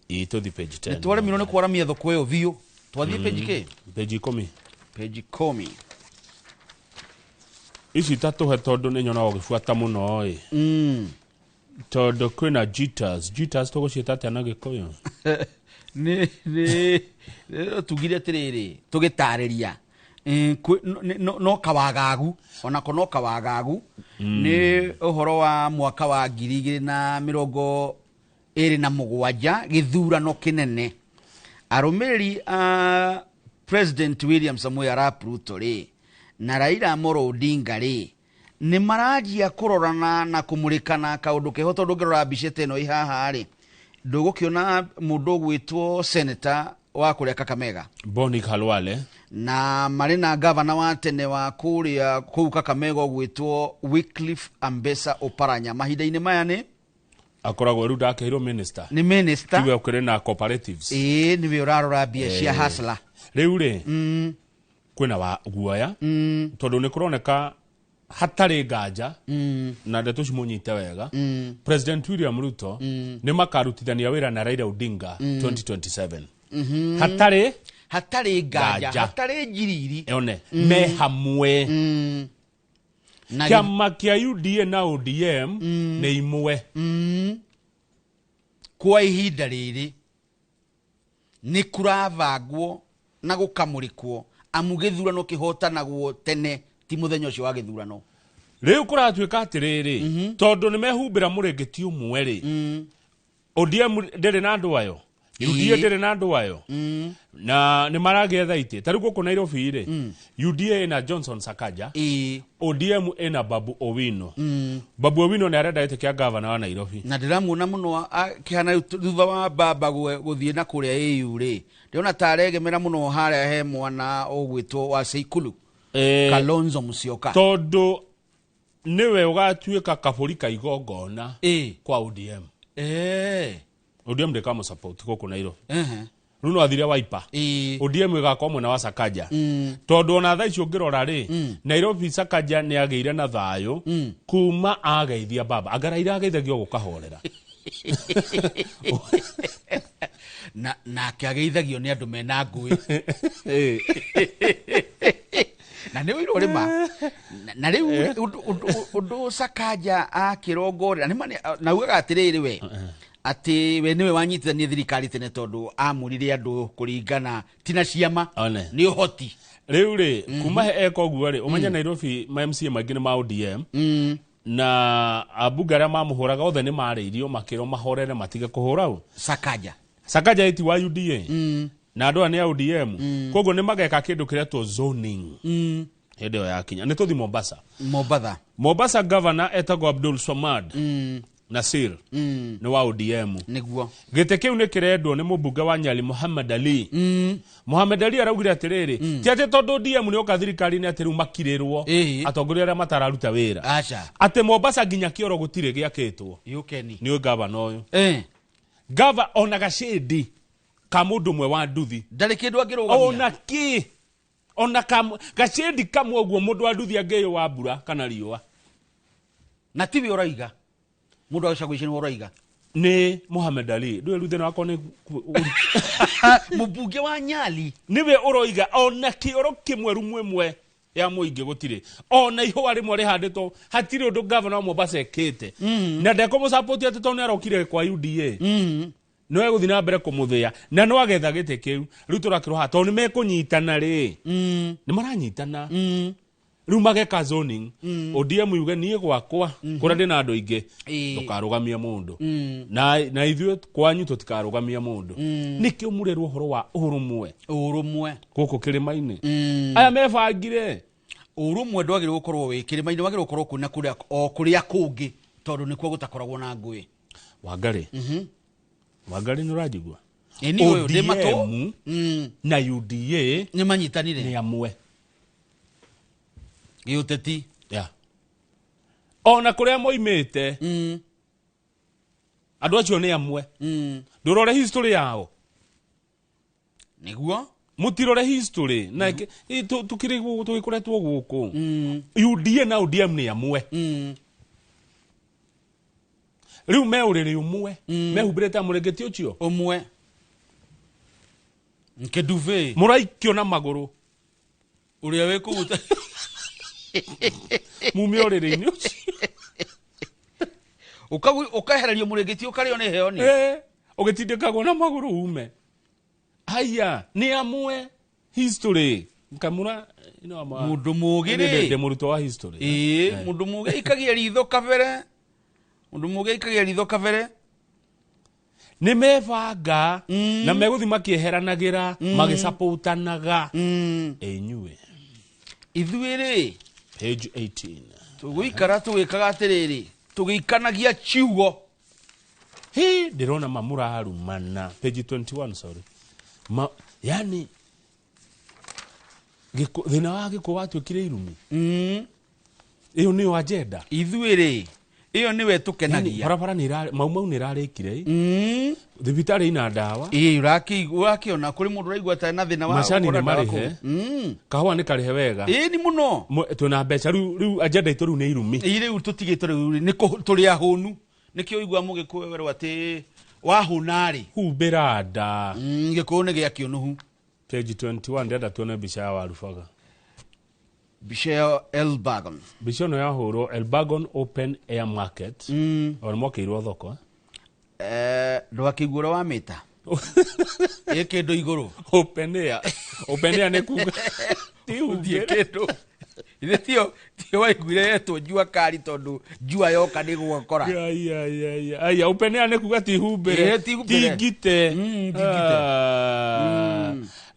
Tũthiĩ page 10. Nĩ twaremirwo nĩ kwaramia thoko ĩyo biũ. Twathiĩ page kĩ? Page 10. Page 10. Ici tatũhe tondũ nĩ nyonaga ũgĩbuata mũno ĩ. Tondũ kwĩna jitters. Jitters tũgũciĩta atĩa na Gĩkũyũ? Nĩ tugire atĩrĩrĩ tũgĩtarĩria no kawagagu onako no kawagagu nĩ ũhoro wa mwaka wa 2027 gĩthurano kĩnene. Arũmĩrĩri a President William Samoei Arap Ruto rĩ na Raila Amolo Odinga rĩ nĩ maranjia kũrorana na kũmũrĩkana kaũndũ keho tondũ ũngĩrora mbica ta ĩno ĩ haha rĩ ndũgũkĩona mũndũ ũgwĩtwo senator wa kũrĩa Kakamega Boni Khalwale na marĩ na gavana wa tene wa kũrĩa kũu Kakamega ũgwĩtwo Wycliffe Ambesa Oparanya. Mahinda-inĩ maya nĩ akoragwo rĩu ndakĩirwo minister. Nĩ minister. Tiwe ũkĩrĩ na cooperatives. Ĩĩ nĩwe ũrarora mbia cia hustler. Rĩu rĩ kwĩna wa guoya tondũ nĩ kũroneka hatarĩ nganja na ndeto cimunyite wega President William Ruto nĩ makarutithania wĩra na Raila Odinga 2027. Hatarĩ nganja, hatarĩ njiriri, one me hamwe. Kĩama kĩa UDA na ODM nĩ imwe. Kwa ihinda rĩrĩ nĩ kũravangwo na gũkamũrĩkwo amu gĩthurano kĩhotanagwo tene ti mũthenya ũcio wa gĩthurano. Rĩu kũratuĩka atĩrĩrĩ tondũ nĩ mehumbĩra mũrĩngĩti ũmwe rĩ, ODM ndĩrĩ na andũ ayo UDA ndĩrĩ na andũ ayo na nĩ maragĩetha itĩ. Ta rĩu gũkũ Nairobi rĩ, UDA ĩna Johnson Sakaja, ODM ĩna Babu Owino. Babu Owino nĩ arenda gĩtĩ kĩa gavana wa Nairobi. Na ndĩramuona mũno akĩhana rĩu thutha wa baba gũthiĩ na kũrĩa AU rĩ, ndĩrona ta aregemera mũno harĩa he mwana ũgwĩtwo wa Seikulu, Kalonzo Musyoka, tondũ nĩwe ũgatuĩka kabũri ka igongona kwa ODM. ODM ndĩkamũsupport gũkũ Nairobi. Rĩu no athire Wiper. ODM ĩgakorwo mwena wa Sakaja, tondũ ona thaa ici ũngĩrora rĩ, Nairobi Sakaja nĩ agĩire na thayũ kuma ageithia baba. Anga Raila ageithagio gũkahorera. Na nake ageithagio nĩ andũ mena ngũĩ. Na nĩ ũirwo rĩma. Na rĩu ũndũ Sakaja akĩrongorera na ugaga atĩrĩrĩ, we atĩ we nĩwe wanyitithania thirikari tene, tondũ amũrire andũ kũringana tina ciama nĩ ũhoti. Rĩu rĩ, kuma he eka ũguo rĩ, ũmenye Nairobi ma MCA maingĩ nĩ ma ODM, na ambunge arĩa mamũhũraga othe nĩ marĩirio makĩrwo mahorere matige kũhũra ũ Sakaja. Sakaja ĩti wa UDA na andũ aya nĩ a ODM, koguo nĩ mageka kĩndũ kĩretwo zoning. Hĩndĩ ĩyo yakinya nĩ tũthi Mombasa. Mombasa governor etagwo Abdul Swamad Nasir, nĩ wa ODM. Nĩguo. Gĩtĩ kĩu nĩ kĩrendwo nĩ mũmbunge wa Nyali Muhammad Ali. Muhammad Ali araugire atĩrĩrĩ, ti atĩ tondũ ODM nĩ oka thirikari-inĩ atĩ rĩu makirĩrwo atongoria arĩa matararuta wĩra. Aca. Atĩ Mombasa nginya kĩoro gũtirĩ gĩakĩtwo. Yũkeni. Nĩ gavana ũyũ. Gava ona gacĩndi ka mũndũ ũmwe wa nduthi. Ndarĩ kĩndũ angĩrũgamia. Ona kĩ. Ona gacĩndi kamwe ũguo mũndũ wa nduthi angĩyũa mbura kana riũa. Na tiwe ũraiga. Mũndũ wa gĩcagũ ici nĩwe ũraiga. Nĩ Muhammad Ali. Ndũĩ rĩu thĩna wakwa nĩ mũmbunge wa Nyali. Nĩwe ũroiga ona kĩoro kĩmwe rumu ĩmwe ya mũingĩ gũtirĩ. Ona ihũa rĩmwe rĩhandĩtwo hatirĩ ũndũ gavana wa Mombasa ekĩte. Na ndekũmũsupport atĩ tondũ nĩarokire kwa UDA. No egũthiĩ na mbere kũmũthĩa na no agetha gĩtĩ kĩu. Rĩu tũrakĩrwo haha tondũ nĩmekũnyitana rĩ. Nĩ maranyitana. Rĩu mageka zoning. ODM yuge niĩ gwakwa kũrĩa ndĩna andũ aingĩ ndũkarũgamie mũndũ. Na ithuĩ kwanyu tũtikarũgamia mũndũ. Nĩkĩo mũrerwo ũhoro wa ũrũmwe. Ũrũmwe. Gũkũ kĩrĩma-inĩ. Aya mebangire. Ũrũmwe ndwagĩrĩirwo gũkorwo wĩ kĩrĩma-inĩ, wagĩrĩirwo gũkorwo kũna kũrĩa o kũrĩa kũngĩ, tondũ nĩkuo gũtakoragwo na ngũĩ. Wangarĩ. Wangarĩ nĩ ũranjigua? Ĩ, niĩ ũyũ ndĩ matũ. ODM na UDA nĩ manyitanire. Nĩ amwe. Gĩũteti. Yeah. Ona kũrĩa moimĩte, andũ acio nĩ amwe. Ndũrore history yao. Nĩguo. Mũtirore history. Na tũkĩrĩ tũgĩkoretwo gũkũ. UDA na ODM nĩ amwe. Rĩu me ũrĩrĩ ũmwe. Mehumbĩrĩte mũrĩngĩti ũcio. Ũmwe. Nkeduve. Mũraikio na magũrũ. Ũrĩa wĩ kũu Mume ũrĩrĩ-inĩ ũcio. Ũkehererio mũrĩngĩti ũkarĩo nĩ heho nĩ. Ũgĩtindĩkagwo na magũrũ ume. Haya, nĩ amwe history. Nkamura, Mũndũ mũũgĩ rĩ. Ndĩ mũrutwo wa history. Ĩĩ, mũndũ mũũgĩ aikagia ritho kabere. Mũndũ mũũgĩ aikagia ritho kabere. Nĩ mebanga na megũthiĩ makĩeheranagĩra, magĩsupportanaga. Inyuĩ. Ithuĩ rĩ. Page 18. Tũgũikara tũgĩkaga atĩrĩrĩ, tũgĩikanagia ciugo. Hĩ, ndĩrona mamũrarumana. Page 21, sorry. Ma, yani, thĩna wa gĩkũ watuĩkire irumi. Ĩyo nĩyo agenda. Ithuĩ rĩ, ĩyo nĩwe tũkenagia. Yani, barabara nĩ ĩra-, Mau Mau nĩ ĩrarĩkire. Thibitarĩ ina ndawa. Ĩĩ, ũrakĩona kũrĩ mũndũ ũraigua ta ena thĩna wa Macani gũkora nĩ ndawa marĩhe. kũu. Kahũa nĩ karĩhe wega. Ĩĩ, nĩ mũno. Twĩna mbeca rĩu agenda itũ rĩu nĩ irumi. Ĩĩ, rĩu tũtigĩtwo rĩu nĩ tũrĩ ahũnu. Nĩkĩo ũigua mũgĩkũyũ werwo atĩ wahũna rĩ. Humbĩra nda. Gĩkũyũ nĩ gĩa kĩũnũhu. Page 21, ndĩrenda tuone mbica ya Warubaga. Mbica ya Elbagon. Mbica ĩno yahũrwo Elbagon Open Air Market. O nĩ mwakĩirwo thoko, eh? Ndwakĩigua ũrĩa wamĩta. Ĩ kĩndũ igũrũ. Open air. Open air nĩ kuga. Ti Ũthiĩ humbĩre. kĩndũ. Ithe tio waiguire yetwo jua kali tondu jua yoka nĩ gwakora. Aya upenea nĩ kuga ti humbĩre. Ti humbĩre. Ti ngite. Ti ngite.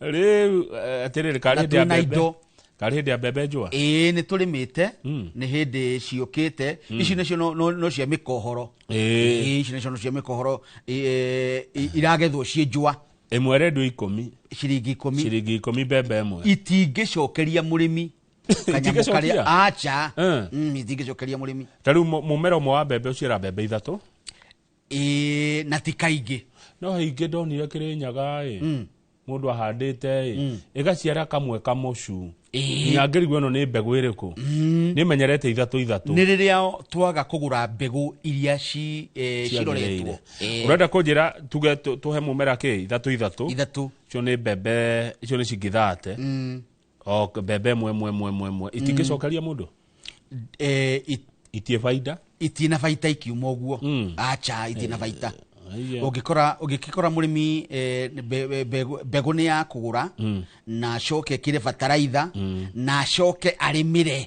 Rĩu atĩrĩrĩ karĩ Na hĩndĩ ya twĩna mbembe. indo. Karĩ hĩndĩ ya mbembe njũa. Ĩĩ nĩ tũrĩmĩte nĩ hĩndĩ ciũkĩte ici nacio no cia mĩkohoro. Ĩĩ ici nacio no cia mĩkohoro iragethwo ciĩ njũa. Ĩmwe rendio 10. Ciringi 10. Ciringi 10 mbembe ĩmwe. Itingĩcokeria mũrĩmi. Kanyamũ karĩa acha. Itingĩcokeria mũrĩmi. Ta rĩu mũmera ũmwe wa mbembe ũciara mbembe 3. Ĩĩ na ti kaingĩ. No ingĩ ndonire Kĩrĩnyaga ĩ. Mũndũ ahandĩte ĩ. Ĩgaciara kamwe kamũcu. Nginya ngĩrigwo ĩno nĩ mbegũ ĩrĩkũ. Nĩ menyerete 3 3. Nĩ rĩrĩa twaga kũgũra mbegũ iria ciroretwo. Ũrenda kũnjĩra tuge tũhe mũmera kĩ 3 3. 3. Icio nĩ mbembe icio nĩ ciringi 30. O mbembe mwe. Itingĩcokeria mũndũ? Itirĩ baida? Itirĩ na baita ikiuma ũguo. Acha itirĩ na baita. Ũngĩkora mũrĩmi mbegũ nĩ ya kũgũra na acoke ekĩre bataraitha na acoke arĩmĩre.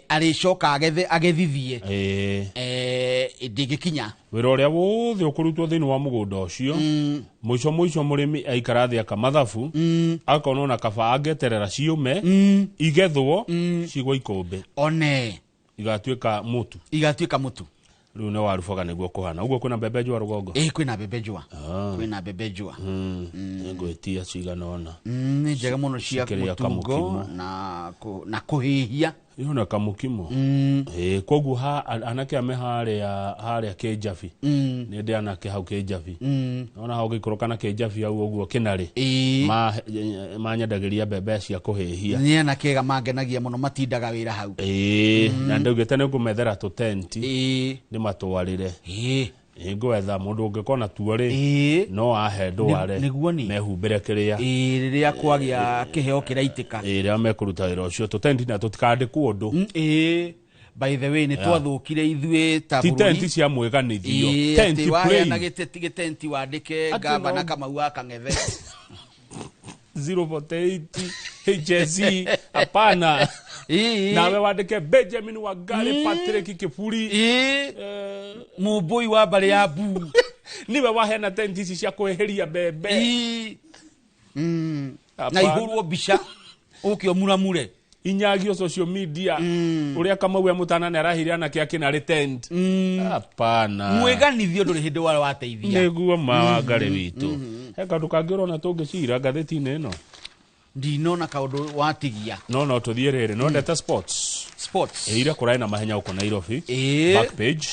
Arĩcoka agethithie. Ndĩngĩkinya. Wĩra ũrĩa wothe ũkũrutwo thĩinĩ wa mũgũnda ũcio mũico mũico mũrĩmi aikara thĩ akamathabu akona ona kaba angĩeterera ciũme igethwo cigwo ikũmbĩ one igatuĩka mũtu. Igatuĩka mũtu. Rĩu nĩ warubaga nĩguo kũhana. Ũguo kwĩna mbembe njũa rũgongo? Ĩĩ kwĩna mbembe njũa. Kwĩna mbembe njũa. Nĩngwĩtia cigana ũna. Nĩ njega mũno cia mũtungo na kũhĩhia. Ĩyo kamũkimo. Ĩĩ koguo anake ame harĩa Kĩnjabi. Nĩ ndĩ anake hau Kĩnjabi. Ona hau ũngĩikũrũka na Kĩnjabi hau ũguo Kĩnarĩ. Manyendagĩria mbembe cia kũhĩhia. Nĩ anake ega mangenagia mũno matindaga wĩra hau. Ĩĩ na ndaugĩte nĩ ngũmethera tũtenti. Ndĩmatwarĩre. Ngwetha mũndũ ũngĩkona tuo rĩ no ahe ndware mehumbĩre kĩrĩa. Rĩrĩa kwagĩa kĩheo kĩraitĩka. Rĩrĩa mekũruta wĩra ũcio tũtenti na tũtikandĩkwo ũndũ. By the way nĩ twathũkire ithuĩ ta Ti bũrũri. tenti cia mwĩganithio. Tenti plain. Waheana gĩtenti wandĩke gavana Kamau wa Kang'ethe. 048 HSE hapana. Nawe wandĩke Benjamin Wangari Patrick Kiburi. Mũmbũi wa mbarĩ ya Mbu. Niwe waheana tenti ici cia kweheria mbembe. Na ihũrwo mbica ũke ũmuramure. Inyagio social media ũrĩa Kamau e mũtana nĩ araheire anake a Kĩnarĩ tent. Hapana. Mwĩganithio ndũrĩ hĩndĩ wara wateithia. Nĩguo ma Wangari witũ. He kaũndũ kangĩ ũrona tũngĩcira ngathĩti-inĩ ĩno? Ndinona kaũndũ watigia. No tũthiĩ rĩrĩ no ndeta sports. Sports. Ĩira kũraĩ na mahenya gũkũ Nairobi. Back page.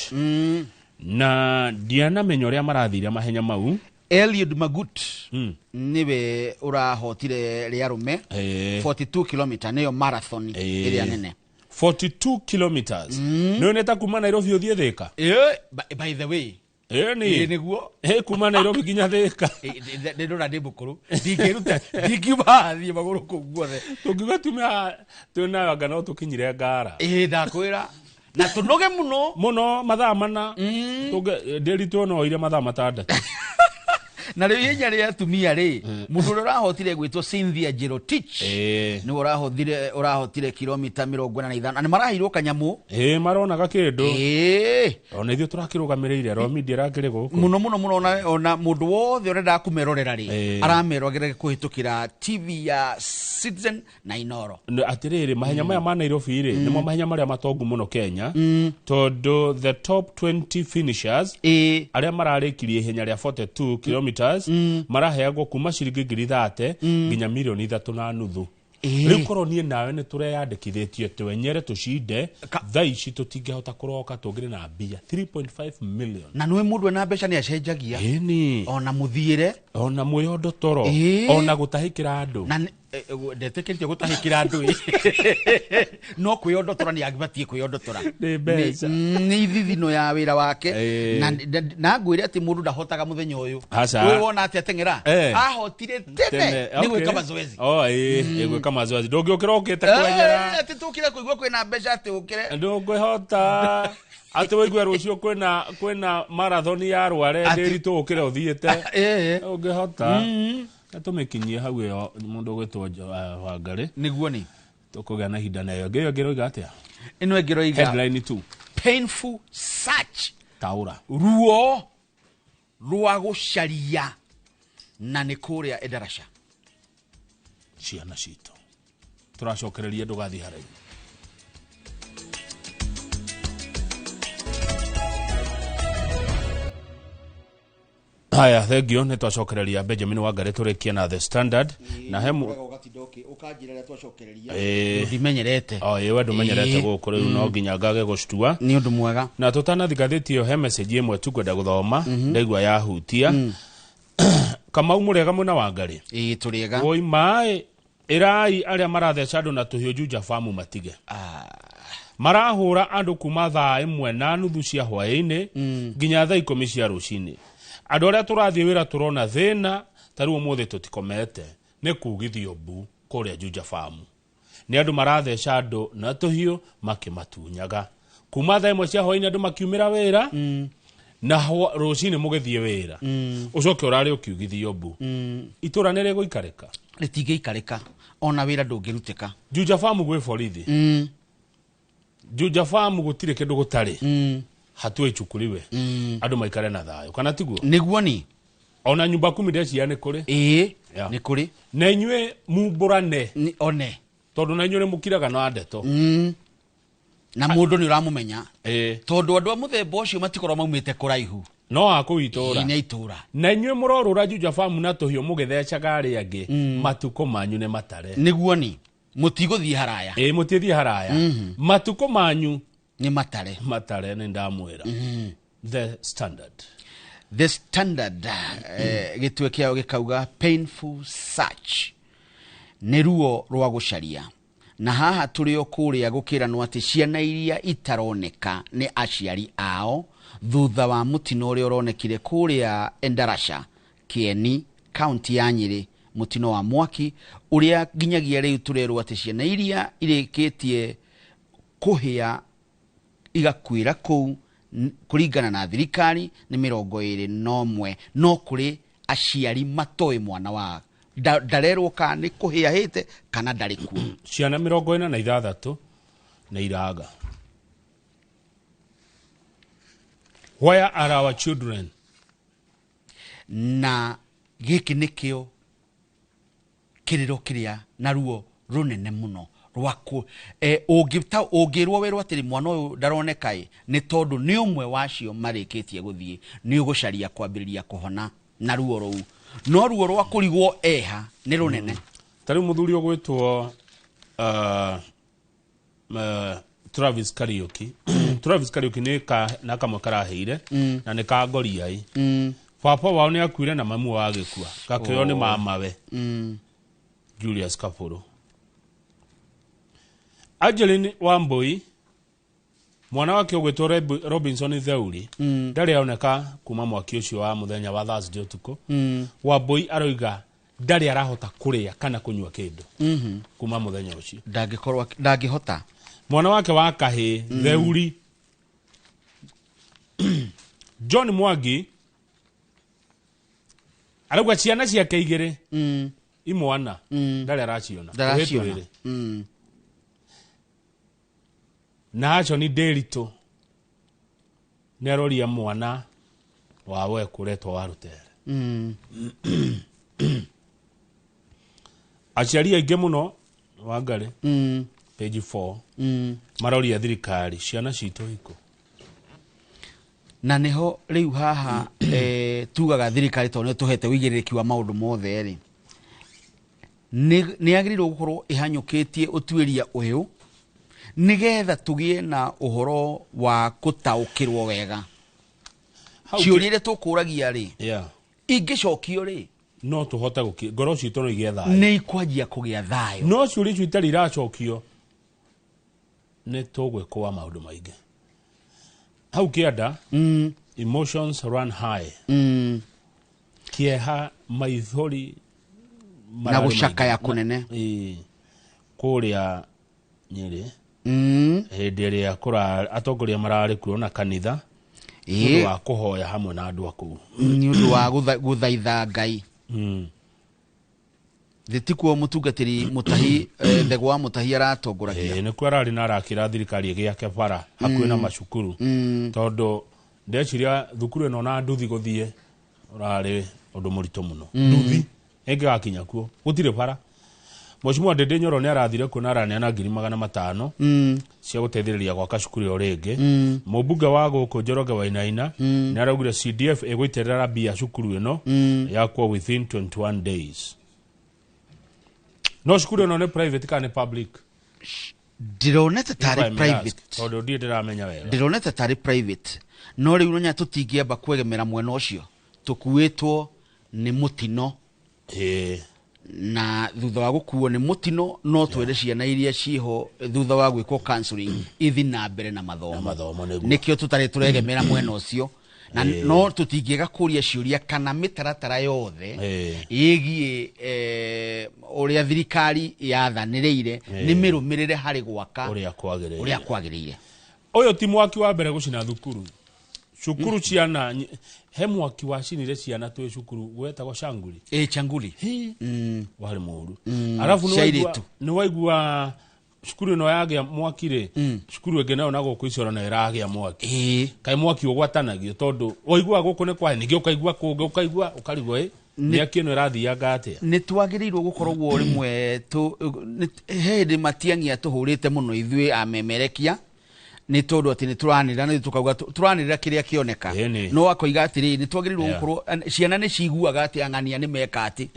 Na ndianamenya ũrĩa marathire mahenya mau. Eliud Magut niwe ũrahotire rĩa arũme 42 km nĩyo marathon ĩrĩa nene. 42 kilometers. Nĩ nĩ ta kuma Nairobi ũthiĩ Thika. By the way. Ĩĩ nĩ. Kuma Nairobi nginya Thika. Ndĩrona ndĩ mũkũrũ. Ndingĩruta ndingiuma haha thiĩ magũrũ kũu guothe. Tũngiuga tume haha twĩnayo anga no tũkinyire Ngara. Ĩĩ ndakwĩra. Na tũnoge mũno. Mũno mathaa 4. Ndĩritwo no oire mathaa 6. Na rĩu ihenya rĩa atumia rĩ mũndũ ũrĩa ũrahotire gwĩtwo Cynthia Jerotich nĩwe ũrahotire kilomita 45 na nĩ maraheirwo kanyamũ. Maronaga kĩndũ. Ona ithuĩ tũrakĩrũgamĩrĩire ro media ĩrakĩrĩ gũkũ. Mũno mũno mũno ona mũndũ wothe ũrenda kũmerorera rĩ aramerorera kũhĩtũkĩra TV ya Citizen na Inoro. Atĩrĩrĩ mahenya maya ma Nairobi rĩ nĩmo mahenya marĩa matongu mũno Kenya tondũ the top 20 finishers arĩa mararĩkirie ihenya rĩa 42 kilometers maraheagwo kuma ciringi 30,000 nginya milioni 3.5. Rĩu korwo niĩ nawe nĩ tũreyandĩkithĩtie twenyere tũcinde thaa ici tũtingĩhota kũroka tũngĩrĩ na mbia 3.5 million. Na nĩwe mũndũ ena mbeca nĩ acenjagia. Ona mũthiĩre ona mwĩondo toro ona gũtahĩkĩra andũ. Na ndetĩkĩrĩtio gũtahĩkĩra andũ no kwĩondotora nĩ agĩbatiĩ kwĩondotora. Nĩ mbeca. Nĩ ithithino ya wĩra wake na ngwĩre atĩ mũndũ ndahotaga mũthenya ũyũ. Ũyũ wona atĩ ateng'era ahotire tene nĩ gwĩka mazoezi. Ĩ gwĩka mazoezi ndũngĩũkĩra ũkĩte kwenyera. Atĩ tũkĩre kũigua kwĩna mbeca atĩ ũkĩre. Ndũngĩhota. Atĩ wĩigue rũciũ kwĩna marathon ya Rware ndĩritũ ũkĩre ũthiĩte. Ũngĩhota. Tũmĩkinyie hau ĩyo mũndũ ũgwĩtwo Wangari. Nĩguo nĩ. Tũkũgĩa na ihinda nayo. Ĩngĩ ĩyo ĩngĩ ĩroiga atĩa? Ĩno ĩngĩ ĩroiga Headline 2. Painful search. Taũra. Ruo rwa gũcaria na nĩ kũrĩa Endarasha. Ciana citũ. Tũracokereria ndũgathiĩ haraihu. Haya, thengio nĩ twacokereria Benjamin Wangari tũrĩkie na The Standard na he Ũkanjĩra rĩrĩa twacokereria. Ndimenyerete. O ĩ we ndũmenyerete gũkũ rĩu no nginya ngage gũcitua. Nĩ ũndũ mwega. Na tũtanathi ngathĩti ĩyo he message ĩmwe tu ngwenda gũthoma ndaigua yahutia. Kamau mũrĩega mwena Wangari. Ĩĩ tũrĩega. Woi maĩ ĩrai arĩa maratheca andũ na tũhiũ Juja Farm matige. Marahũra andũ kuma thaa 1:30 cia hwaĩ-inĩ nginya thaa 10 cia rũcinĩ. Andũ arĩa tũrathiĩ wĩra tũrona thĩna ta rĩu ũmũthĩ tũtikomete nĩ kugithio mbu kũrĩa Juja Farm. Nĩ andũ maratheca andũ na tũhiũ makĩmatunyaga. Kuma thaa 1 cia hwaĩ-inĩ andũ makiumĩra wĩra na rũcinĩ mũgĩthiĩ wĩra. Ũcoke ũrarĩ ũkiugithio mbu. Itũra nĩ rĩgũikarĩka? Rĩtingĩikarĩka ona wĩra ndũngĩrutĩka. Juja Farm gwĩ borithi. Juja Farm gũtirĩ kĩndũ gũtarĩ. Hatua ichukuliwe. Andũ maikare na thayũ kana tiguo? Nĩguo ni. Ona nyumba kumi ndecia nĩ kũrĩ. Ĩĩ nĩ kũrĩ. Na inyuĩ mumbũrane. One. Tondũ na inyuĩ nĩ mũkiraga na ndeto. Na mũndũ nĩ ũramũmenya. Tondũ andũ a mũthemba ũcio matikorwo maumĩte kũraihu. No a kũu itũũra. Nĩ itũũra. Na inyuĩ mũrorũra Juja Farm na tũhiũ mũgĩthecaga arĩa angĩ matukũ manyu nĩ matare. Nĩguo ni. Mũtigũthiĩ haraya. Ĩĩ mũtithiĩ haraya. Matukũ manyu nĩ matare. Matare nĩ ndamwĩra. The Standard. The Standard gĩtwe kĩao gĩkauga painful search. Nĩ ruo rwa gũcaria. Na haha tũrĩ o kũrĩa gũkĩranwo atĩ ciana iria itaroneka nĩ aciari ao thutha wa mũtino ũrĩa ũronekire kũrĩa Endarasha, Kieni, kaunti ya Nyĩrĩ, mũtino wa mwaki ũrĩa nginyagia rĩu tũrerwo atĩ ciana iria irĩkĩtie kũhĩa igakuĩra kũu kũringana na thirikari nĩ 21 no kũrĩ aciari matoĩ mwana wa ndarerwo kana nĩ kũhĩa hĩte kana ndarĩ kuo. Ciana 46 nĩ iraga. Where are our children? Na gĩkĩ nĩkĩo kĩrĩro kĩrĩa na ruo rũnene mũno rwaku ũngĩrwo werwo atĩrĩ mwana ũyũ ndaroneka ĩ nĩ tondũ nĩ ũmwe wacio marĩkĩtie gũthiĩ nĩ ũgũcaria kwambĩrĩria kũhona na ruo rũu no ruo rwa kũrigwo eha nĩ rũnene. Ta rĩu mũthuri ũgwĩtwo Travis Kariuki. Travis Kariuki nĩ na kamwe karaheire na nĩ ka Ngoriai. Baba wao nĩ akuire na mamu wao agĩkua gakĩoywo nĩ mamawe Julius Kapuru. Angeline Wambui mwana wake ũgwĩtwo Robinson Theuri ndarĩ aoneka kuma mwaki ũcio wa mũthenya wa Thursday ũtukũ. Wambui aroiga ndarĩ arahota kũrĩa kana kũnyua kĩndũ kuma mũthenya ũcio. Ndangĩkorwo ndangĩhota. Mwana wake wa kahĩ Theuri John Mwangi arauga ciana ciake igĩrĩ imwana ndarĩ araciona. Ndaraciona. Na acio ni Ndĩritũ nĩ aroria mwana wawe kũretwo wa Rũtere. Aciari aingĩ mũno Wangari page 4 maroria thirikari ciana citũ iko. Na nĩho rĩu haha tugaga thirikari tondũ nĩ tũhete ũigĩrĩrĩki wa maũndũ mothe rĩ nĩ yagĩrĩirwo gũkorwo ĩhanyũkĩtie ũtuĩria ũyũ nĩgetha tũgĩe na ũhoro wa gũtaũkĩrwo wega. Ciũria iria tũkũragia rĩ ingĩcokio rĩ no tũhote ngoro citũ no igĩe thayũ. Nĩ ikwanjia kũgĩa thayũ. No ciũria icio itarĩ iracokio nĩ tũgwĩkũa maũndũ maingĩ. Hau kĩanda emotions run high. Kĩeha, maithori na gũcakaya kũnene. Kũrĩa Nyĩrĩ hĩndĩ ĩrĩa atongoria mararĩ kuo na kanitha nĩ ũndũ wa kũhoya hamwe na andũ a kũu. Nĩ ũndũ wa gũthaitha Ngai. Thĩ tikuo mũtungatĩri Mũtahi, Thegwa wa Mũtahi aratongoragia. Ĩĩ, nĩkuo ararĩ na arakĩra thirikari ĩgĩake bara hakuhĩ na macukuru, tondũ ndeciria thukuru ĩno na nduthi gũthiĩ ũrarĩ ũndũ mũritũ mũno. Nduthi ĩngĩgakinya kuo gũtirĩ bara. Mheshimiwa Ndindi Nyoro nĩ arathire kuo na araneana 500,000 cia gũteithĩrĩria gwaka cukuru ĩyo rĩngĩ. Mũmbunge wa gũkũ Njoroge Wainaina nĩ araugire CDF ĩgũitĩrĩra mbia cukuru ĩno yakwo within 21 days. No cukuru ĩno nĩ private kana nĩ public? Ndĩronete tarĩ If I may ask, private. Tondũ ndiĩ ndĩramenya wega. Ndĩronete tarĩ private, no rĩu nonya tũtingĩamba kwegemera mwena ũcio, tũkuĩtwo nĩ mũtino. Na thutha wa gũkuo nĩ mũtino, no twĩre ciana iria ciĩho thutha wa gwĩkwo counseling ithi na mbere na mathomo. Mathomo nĩguo. Nĩkĩo tũtarĩ tũregemera mwena ũcio na no tũtingĩaga kũria ciũria kana mĩtaratara yothe ĩgiĩ ũrĩa thirikari yathanĩrĩire nĩ mĩrũmĩrĩre harĩ gwaka ũrĩa kwagĩrĩire. Ũrĩa kwagĩrĩire. Ũyũ ti mwaki wa mbere gũcina thukuru. Cukuru ciana he mwaki wacinire ciana twĩ cukuru gwetagwo Changuli. Ĩ, Changuli. Warĩ mũru. Arabu nĩ Cia waigua- airĩtu. Nĩ waigua cukuru ĩno yagĩa mwaki rĩ, cukuru ĩngĩ nayo na gũkũ icoro nayo ĩragĩa mwaki. Kaĩ mwaki ũgwatanagio? Tondũ waigua gũkũ nĩ kwahe, ningĩ ũkaigua kũngĩ, ũkaigua ũkarigwo ĩ mĩaki ĩno ĩrathianga atĩa. Nĩ twagĩrĩirwo gũkoragwo rĩmwe he hĩndĩ Matiang'i atũhũrĩte mũno ithuĩ amemerekia, nĩ tondũ atĩ nĩ tũranĩrĩra na ithuĩ tũkauga tũranĩrĩra kĩrĩa kĩoneka. No akoiga atĩrĩrĩ, nĩ twagĩrĩirwo gũkorwo ciana nĩ ciguaga atĩ ang'ania nĩ meka atĩ.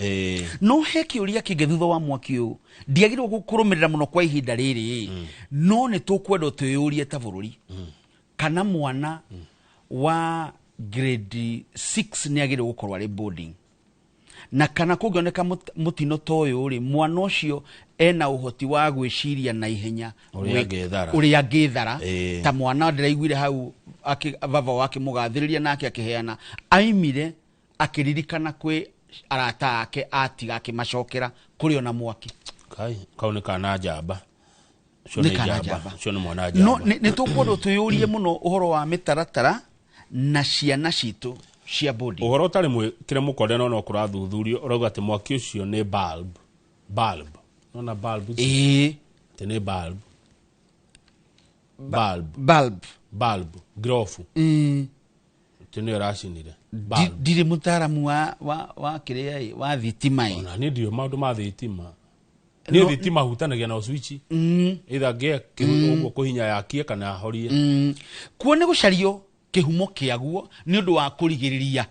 No he kĩũria kĩngĩ thutha wa mwaki ũyũ ndiagĩrĩirwo kũrũmĩrĩra mũno kwa ihinda rĩrĩ, no nĩ tũkwenda twĩyũrie ta bũrũri kana mwana wa grade 6 nĩ agĩrĩirwo gũkorwo arĩ boarding, na kana kũngĩoneka mũtino ta ũyũ rĩ, mwana ũcio ena ũhoti wa gwĩciria na ihenya ũrĩa angĩthara. Ũrĩa angĩthara. Ta mwana ndĩraiguire hau baba wake mũgathĩrĩria nake akĩheana aimire akĩririkana kwĩ arata ake atiga akĩmacokera kũrĩ ona mwaki. Kai kau nĩ kana njamba. Ũcio Nĩ nĩ kana njamba. njamba. Ũcio nĩ mwana No njamba. nĩ tũkwenda twĩyũrie mũno ũhoro wa mĩtaratara na ciana citũ cia boarding. Ũhoro ũtarĩ mwĩkĩre mũkonde no kũrathuthurio ũrauga atĩ mwaki ũcio nĩ bulb. Bulb, nona bulb ici? Atĩ nĩ bulb, bulb. Bulb. Bulb grofu atĩ nĩyo ĩracinire bulb. Ndirĩ mũtaaramu wa kĩrĩa ĩ, wa thitima ĩ. Ona niĩ ndiũĩ maũndũ ma thitima. Niĩ thitima hutanagia na switch, either ngĩe ũguo kũhinya yakie kana horie. Kuo nĩ gũcario kĩhumo kĩaguo nĩ ũndũ wa kũrigĩrĩria.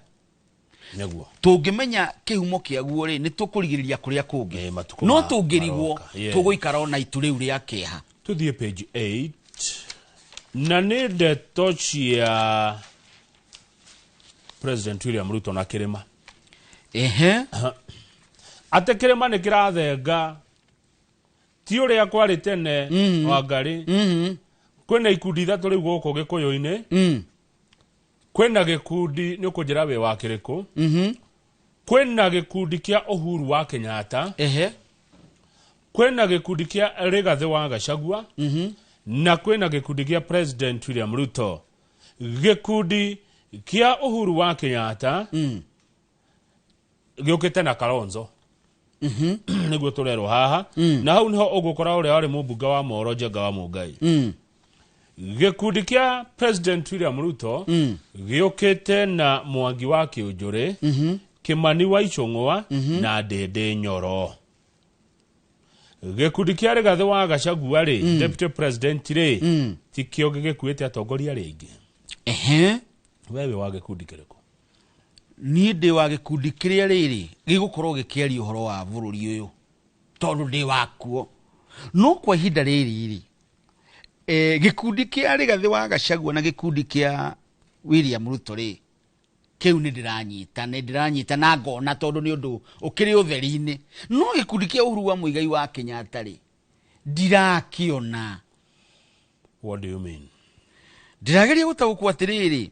Nĩguo. Tũngĩmenya kĩhumo kĩaguo rĩ, nĩ tũkũrigĩrĩria kũrĩa kũngĩ. Matukũ No tũngĩrigwo maroka. Tũgũikara ona itu rĩu rĩa kĩeha. Tuthiĩ page 8 na nĩ ndeto cia President William Ruto na kĩrĩma. Atĩ kĩrĩma nĩ kĩrathenga, ti ũrĩa kwarĩ tene. Wangari, kwĩna ikundi ithatũ rĩu gũkũ gĩkũyũ-inĩ. Kwĩna gĩkundi, nĩ ũkũnjĩra wĩ wa kĩrĩkũ. Kwĩna gĩkundi kĩa Uhuru wa Kenyatta, kwĩna gĩkundi kĩa Rigathĩ wa Gachagua, na kwĩna gĩkundi kĩa President William Ruto. Gĩkundi kĩa Uhuru wa Kenyatta gĩũkĩte na Kalonzo, nĩguo tũrerwo haha, na hau nĩho ũgũkora ũrĩa warĩ mũmbunge wa Moro, Njenga wa Mũngai. Gĩkundi kĩa President William Ruto gĩũkĩte na Mwangi wa Kĩũnjũrĩ, Kĩmani wa Ichung'wa na Ndĩndĩ Nyoro. Gĩkundi kĩa Rigathĩ wa Gachagua rĩ, deputy president rĩ, ti kĩo gĩgĩkuĩte atongoria rĩngĩ. We wĩ wa gĩkundi kĩrĩkũ? Niĩ ndĩ wa gĩkundi kĩrĩa rĩrĩ gĩgũkorwo gĩkĩaria ũhoro wa bũrũri ũyũ, tondũ ndĩ wakuo. No kwa ihinda rĩrĩ rĩ, gĩkundi kĩa Rigathĩ wa Gachagua na gĩkundi kĩa William Ruto rĩ, kĩu nĩ ndĩranyita, nĩ ndĩranyita na ngona, tondũ nĩ ũndũ ũkĩrĩ ũtheri-inĩ. No gĩkundi kĩa Uhuru wa Muigai wa Kenyatta rĩ, ndirakĩona. What do you mean? Ndĩrageria gũtaũkwo atĩrĩrĩ,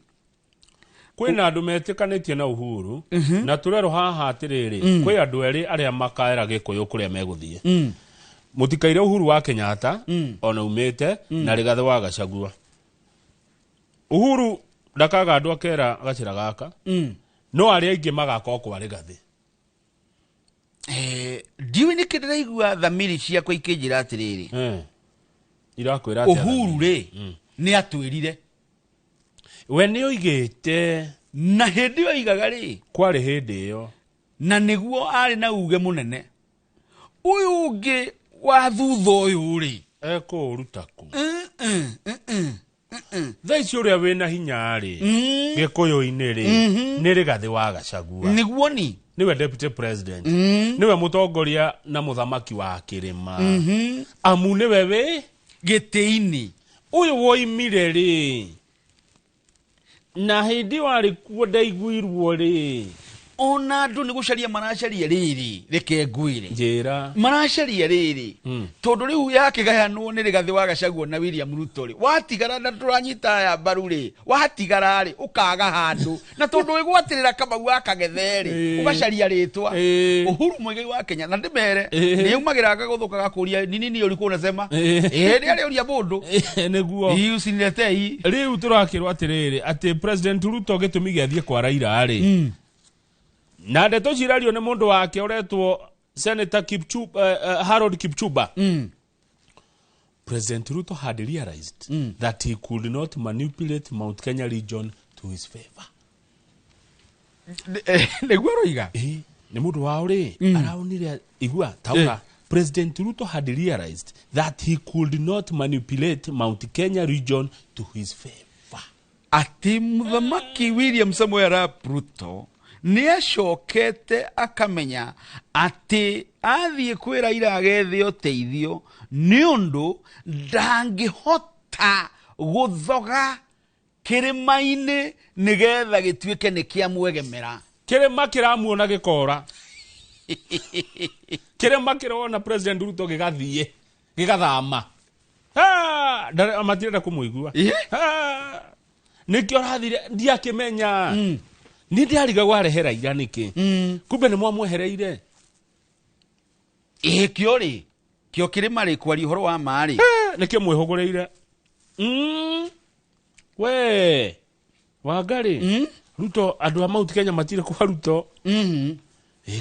Kwĩna andũ metĩkanĩtie na Uhuru, na tũrerwo haha atĩrĩrĩ, kwĩ andũ erĩ arĩa makaera gĩkũyũ kũrĩa megũthiĩ. Mũtikaire Uhuru wa Kenyatta ona umĩte na Rigathĩ wa Gachagua. Uhuru ndakaga andũ akera gacĩra gaka, no arĩa aingĩ magakorwo kwa Rigathĩ. Ndiũĩ nĩkĩ ndĩraigua thamiri ciakwa ikĩnjĩra atĩrĩrĩ. Irakwĩra atĩa? Uhuru rĩ, nĩ atwĩrire. We nĩ oigĩte. Na hĩndĩ ĩyo oigaga rĩ, kwarĩ hĩndĩ ĩyo. Na nĩguo arĩ na uge mũnene. Ũyũ ũngĩ wa thutha ũyũ rĩ, ekũũruta kũ? Thaa ici ũrĩa wĩna hinya rĩ, Gĩkũyũ-inĩ rĩ, nĩ Rigathĩ wa Gachagua. Nĩguo ni. Nĩwe deputy president. Nĩwe mũtongoria na mũthamaki wa kĩrĩma. Amu nĩwe wĩ gĩtĩ-inĩ. Ũyũ woimire rĩ, na hĩndĩ ĩyo arĩ kuo ndaiguirwo rĩ. Ona andũ nĩ gũcaria maracaria rĩrĩ, reke ngwĩre. Njĩra. Maracaria rĩrĩ. Tondũ rĩu yakĩgayanwo nĩ Rigathĩ wa Gachagua na William Ruto rĩ, watigara na tũranyita aya mbaru rĩ, watigara rĩ, ũkaga handũ. Na tondũ wĩgwatĩrĩra Kamau wa Kang'ethe rĩ, ũgacaria rĩtwa. Uhuru Muigai wa Kenya, na ndĩmere, nĩ aumagĩra agagũthũka gakũria, ni nini ulikuwa unasema? Nĩ arĩũria mũndũ. Nĩguo. Hii usiniletee hii. Rĩu tũrakĩrwo atĩrĩrĩ, atĩ President Ruto gĩtũmi gĩathiĩ kwa Raila rĩ, na ndeto cirario nĩ mũndũ wake ũretwo Senator Kipchumba, Harold Kipchumba. President Ruto had realized that he could not manipulate Mount Kenya region to his favor. Nĩguo aroiga? Nĩ mũndũ wao rĩ, araonire, igua, taura. President Ruto had realized that he could not manipulate Mount Kenya region to his favor. Ati mũthamaki William Samoei Arap Ruto nĩ acokete akamenya atĩ athiĩ kwĩ Raila agethe ũteithio nĩ ũndũ ndangĩhota gũthoga kĩrĩma-inĩ nĩgetha gĩtuĩke nĩ kĩamwegemera. Kĩrĩma kĩramuona gĩkora. Kĩrĩma kĩrona President Ruto gĩgathiĩ, gĩgathama. Matirenda kũmũigua. Nĩkĩo arathire, ndiakĩmenya. Nĩ ndĩarigagwo arehe Raila nĩkĩ? Kumbe nĩ mwamwehereire. Kĩo rĩ, kĩo kĩrĩma rĩ, kwaria ũhoro wa ma rĩ. Nĩkĩo mwĩhũgũrĩire. We, Wangari, Ruto, andũ a Mount Kenya matirĩ kwa Ruto.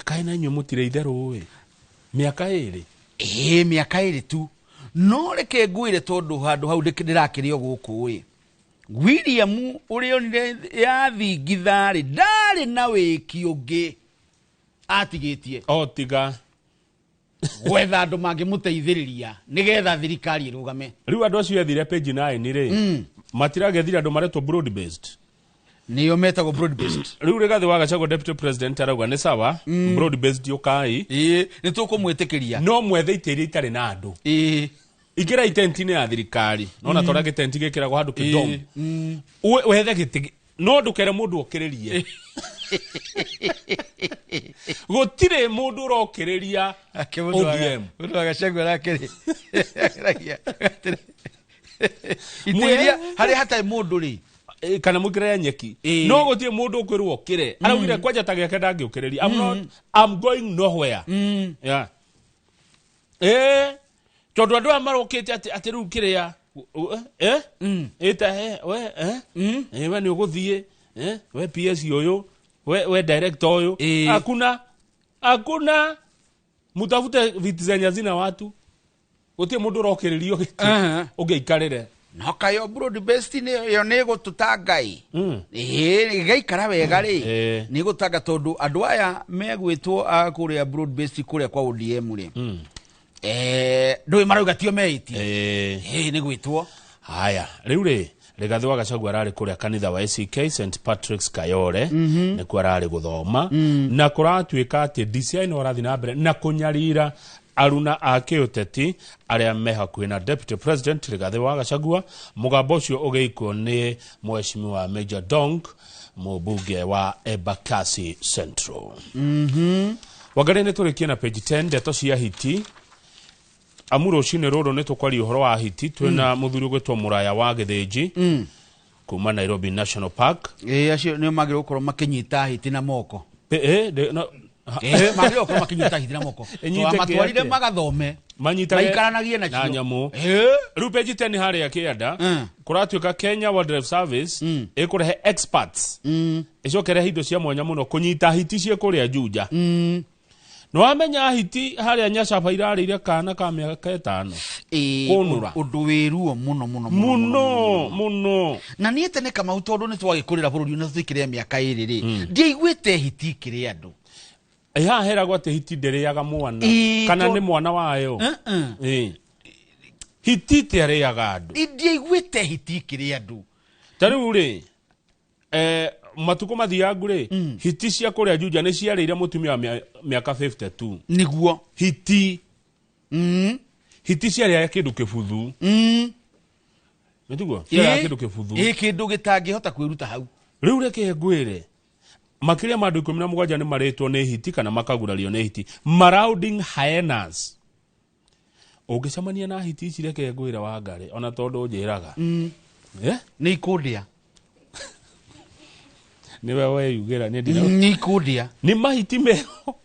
Kaĩ na inyuĩ mũtirĩ itherũ ĩ. Mĩaka ĩrĩ. Mĩaka ĩrĩ tu. No reke ngwĩre tondũ handũ hau ndĩrakĩrĩ o gũkũ ĩ. William ũrĩa onire yathingitha rĩ, ndarĩ na wĩki ũngĩ atigĩtie. O tiga. Gwetha andũ mangĩmũteithĩrĩria nĩgetha thirikari ĩrũgame. Rĩu andũ acio ethire page 9 rĩ, matiragethire andũ maretwo broad based. Nĩo metagwo broad based. Rĩu Rigathĩ wa Gachagua deputy president arauga nĩ sawa, broad based ũkai. Nĩ tũkũmwĩtĩkĩria. No mwethe itĩ iria itarĩ na andũ. Ingĩra itenti-inĩ ya thirikari. Nona torĩa gĩtenti gĩkĩragwo handũ kĩdomu. Wethe gĩtĩ, no ndũkere mũndũ okĩrĩrie. Gũtirĩ mũndũ ũrokĩrĩria ODM. Mũndũ wa Gachagua arakĩrĩ. Itĩ iria harĩa hatarĩ mũndũ rĩ. Kana mũkĩre nyeki. No gũtirĩ mũndũ ũkwĩrwo okĩre. Araugire kwanja ta gĩake ndangĩũkĩrĩria. I'm not, I'm going nowhere. Yeah. Tondũ andũ aya marokĩte atĩ rĩu kĩrĩa, ĩta, we, we nĩ ũgũthiĩ, we PS ũyũ, we director ũyũ. Hakuna, hakuna. Mutafute viti zenye hazina watu. Gũtirĩ mũndũ ũrokĩrĩrio gĩtĩ ũngĩikarĩre. No kayo broad based nĩ yo nĩ gũtũta Ngai. Ĩgaikara wega rĩ. Nĩ gũtanga tondũ andũ aya megwĩtwo a kũrĩa broad based kũrĩa kwa ODM rĩ. Ndũĩ marauga tio meĩtie. Nĩ gwĩtwo. Haya, rĩu rĩ, Rigathĩ wa Gachagua ararĩ kũrĩa kanitha wa ACK St Patrick's Kayole, nĩkuo ararĩ gũthoma. Na kũratuĩka atĩ DCI no arathiĩ na mbere na kũnyarira aruna a kĩũteti arĩa me hakuhĩ na Deputy President Rigathĩ wa Gachagua. Mũgambo ũcio ũgĩikwo nĩ Mheshimiwa Major Dong, mũmbunge wa Embakasi Central. Wangari nĩ tũrĩkie na page 10, ndeto cia hiti. Amu rũcinĩ rũrũ nĩ tũkwaria ũhoro wa hiti. Twĩna mũthuri ũgwĩtwo Mũraya wa Gĩthĩnji kuma Nairobi National Park. Acio nĩo magĩrĩirwo gũkorwo makĩnyita hiti na moko. Magĩrĩirwo gũkorwo makĩnyita hiti na moko. Ĩnyite Twamatwarire kĩ atĩa? magathome. Manyitage Maikaranagie na nacio. nyamũ. Rĩu page 10 harĩa kĩanda, kũratuĩka Kenya Wildlife Service ĩkũrehe experts. Ĩcoke ĩrehe indo cia mwanya mũno kũnyita hiti ciĩ kũrĩa Juja. Nĩ wamenya hiti harĩa Nyacaba irarĩire kana ka mĩaka 5. Kũnũra. Ũndũ wĩ ruo mũno mũno mũno mũno. Na niĩ tene Kamau tondũ nĩ twagĩkũrĩra bũrũri na tũtikĩrĩa mĩaka 2 rĩ, ndiaiguĩte hiti ikĩrĩa andũ. Haha heragwo atĩ hiti ndĩrĩaga mwana kana nĩ mwana wayo. Hiti itiarĩaga andũ. Ndiaiguĩte hiti ikĩrĩa andũ. Ta rĩu rĩ, matukũ mathiangu rĩ, hiti cia kũrĩa Juja nĩ ciarĩire mũtumia wa mĩaka 52. Nĩguo. Hiti. Hiti ciarĩaga kĩndũ kĩbuthu. Nĩtiguo? Ciarĩaga kĩndũ kĩbuthu. Ĩ kĩndũ gĩtangĩhota kwĩruta hau. Rĩu reke ngwĩre, makĩria ma andũ 17 nĩ marĩtwo nĩ hiti kana makagurario nĩ hiti. Marauding hyenas. Ũngĩcemania na hiti ici reke ngwĩre Wangari, ona tondũ ũnjĩraga. Nĩ ikũndĩa. Nĩwe weyugĩra nĩ ndira. Nĩ ikũndĩa. Nĩ mahiti meho.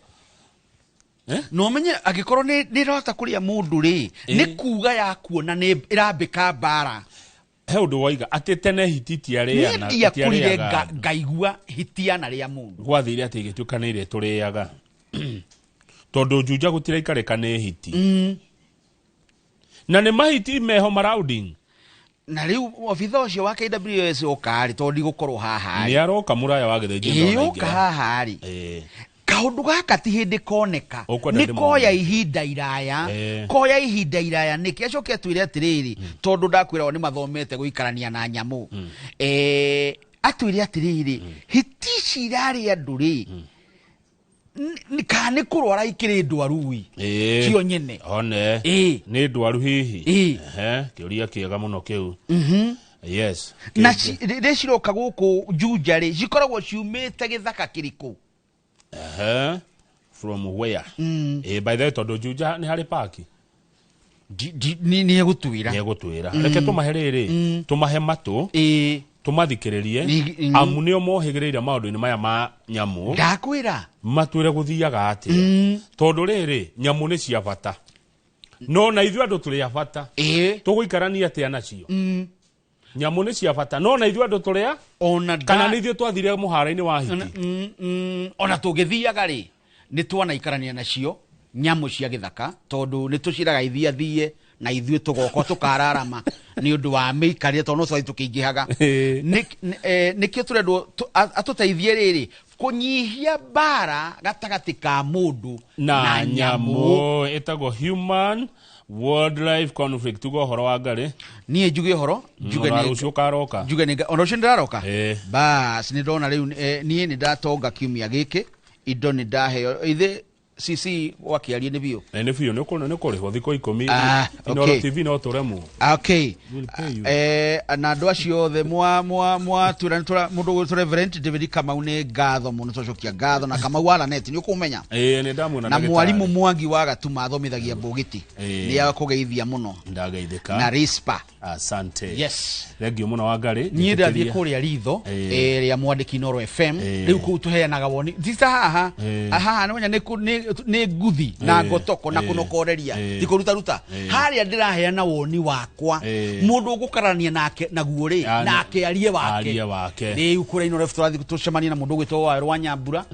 No menye angĩkorwo nĩ ĩrahota kũrĩa mũndũ rĩ, nĩ kuga ya kuona nĩ ĩrambĩka mbara. He ũndũ waiga atĩ tene hiti tiarĩaga. Niĩ ndiakũrire ngaigua hiti yanarĩa mũndũ. Gwathire atĩ ĩgĩtuĩka nĩ ĩrĩa tũrĩaga. Tondũ Juja gũtiraikarĩka nĩ hiti. Na nĩ mahiti meho marauding. Na rĩu obitha ũcio wa KWS oka rĩ, tondũ ndigũkorwo haha rĩ. Nĩ aroka mũraya wa Gĩthĩnji. Ĩ, oka haha rĩ. Kaũndũ gaka ti hĩndĩ koneka. Nĩ koya ihinda iraya. Koya ihinda iraya nĩkĩ? Acoke atwĩre atĩrĩrĩ, tondũ ndakwĩra o nĩ mathomete gũikarania na nyamũ. Atwĩre atĩrĩrĩ, hiti ici irarĩa andũ rĩ, kana nĩ kũrwara ikĩrĩ ndwaru ĩ? Cio nyene. One. Nĩ ndwaru hihi. Kĩũria kĩega mũno kĩu. Yes. Na rĩ ciroka gũkũ Juja rĩ, cikoragwo ciumĩte gĩthaka kĩrĩkũ? From where? By the way, tondũ Juja nĩ harĩ paki. Nĩ egũtwĩra. Nĩ egũtwĩra. Reke tũmahe rĩrĩ, tũmahe matũ. Tũmathikĩrĩrie, amu nĩo mohĩgĩrĩire maũndũ-inĩ maya ma nyamũ. Ndakwĩra. Matwĩre gũthiaga atĩa. Tondũ rĩrĩ, nyamũ nĩ cia bata. No na ithuĩ andũ tũrĩ a bata. Tũgũikarania atĩa nacio? Nyamũ nĩ cia bata. No na ithuĩ andũ tũrĩ a? Kana nĩ ithuĩ twathire mũhara-inĩ wa hiti? Ona tũngĩthiaga rĩ, nĩ twanaikarania nacio nyamũ cia gĩthaka, tondũ nĩ tũciraga ithiathie na ithuĩ tũgoka tũkararama nĩ ũndũ wa mĩikarĩre, tondũ no tũrathiĩ tũkĩingĩhaga. Nĩkĩo tũrendwo atũteithie rĩrĩ kũnyihia mbara gatagatĩ ka mũndũ na nyamũ. Ĩtagwo human wildlife conflict. Tuga ũhoro wa Ngarĩ. Niĩ njuge ũhoro, njuge nĩ rũciũ karoka. Njuge nĩ ona rũciũ ndĩraroka. Bas nĩ ndona rĩu niĩ nĩ ndatonga kiumia gĩkĩ, indo nĩ ndaheo ithe CC wakĩaria nĩ biũ. Nĩ biũ, nĩ kũrĩhwo thikũ 10. Inooro TV no tũremwo. Okay. Na andũ acio othe mwatwĩra nĩ mũndũ ũgwĩtwo Reverend David Kamau nĩ ngatho mũno, twacokia ngatho. Na Kamau wa Lanet nĩ ũkũmenya. Nĩ ndamuona Na mwarimũ Mwangi wa Gatuma athomithagia Mbũgiti. Nĩ akũgeithia mũno. Ndageithĩka. Na Rispa. Asante. Yes. Thank you mũno Wangari. Niĩ ndathiĩ kũrĩa ritho rĩa mwandĩki Inooro FM. Rĩu kũu tũheanaga woni. Ti ta haha. Haha nĩ nĩ nguthi na ngotoko na kũnokoreria. Ti kũrutaruta. Harĩa ndĩraheana woni wakwa. Mũndũ ũgũkarania nake naguo rĩ, nake arie wake. Arie wake. Rĩu kũrĩa Inooro FM tũrathiĩ tũcemanie na mũndũ ũgwĩtwo Wawerũ wa Nyambura.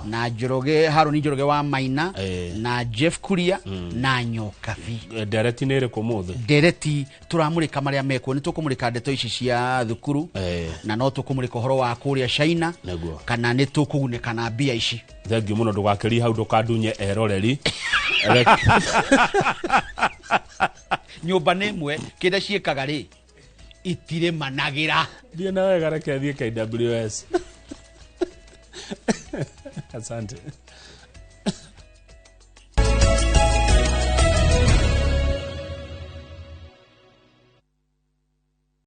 Na Njoroge, Harũni Njoroge wa Maina, na Jeff Kuria, na Nyokabi. Ndereti nĩ ĩrĩkũ ũmũthĩ? Ndereti tũramũrĩka marĩa mekuo. Nĩ tũkũmũrĩka ndeto ici cia thukuru, na no tũkũmũrĩka ũhoro wa kũrĩa China, kana nĩ tũkũgunĩka na mbia ici. Thank you mũno, ndũgakĩrie hau ndũkandunye eroreri. Nyũmba nĩ ĩmwe, kĩrĩa ciĩkaga rĩ, itirĩmanagĩra. Thiĩ na wega, reke thiĩ KWS. Asante.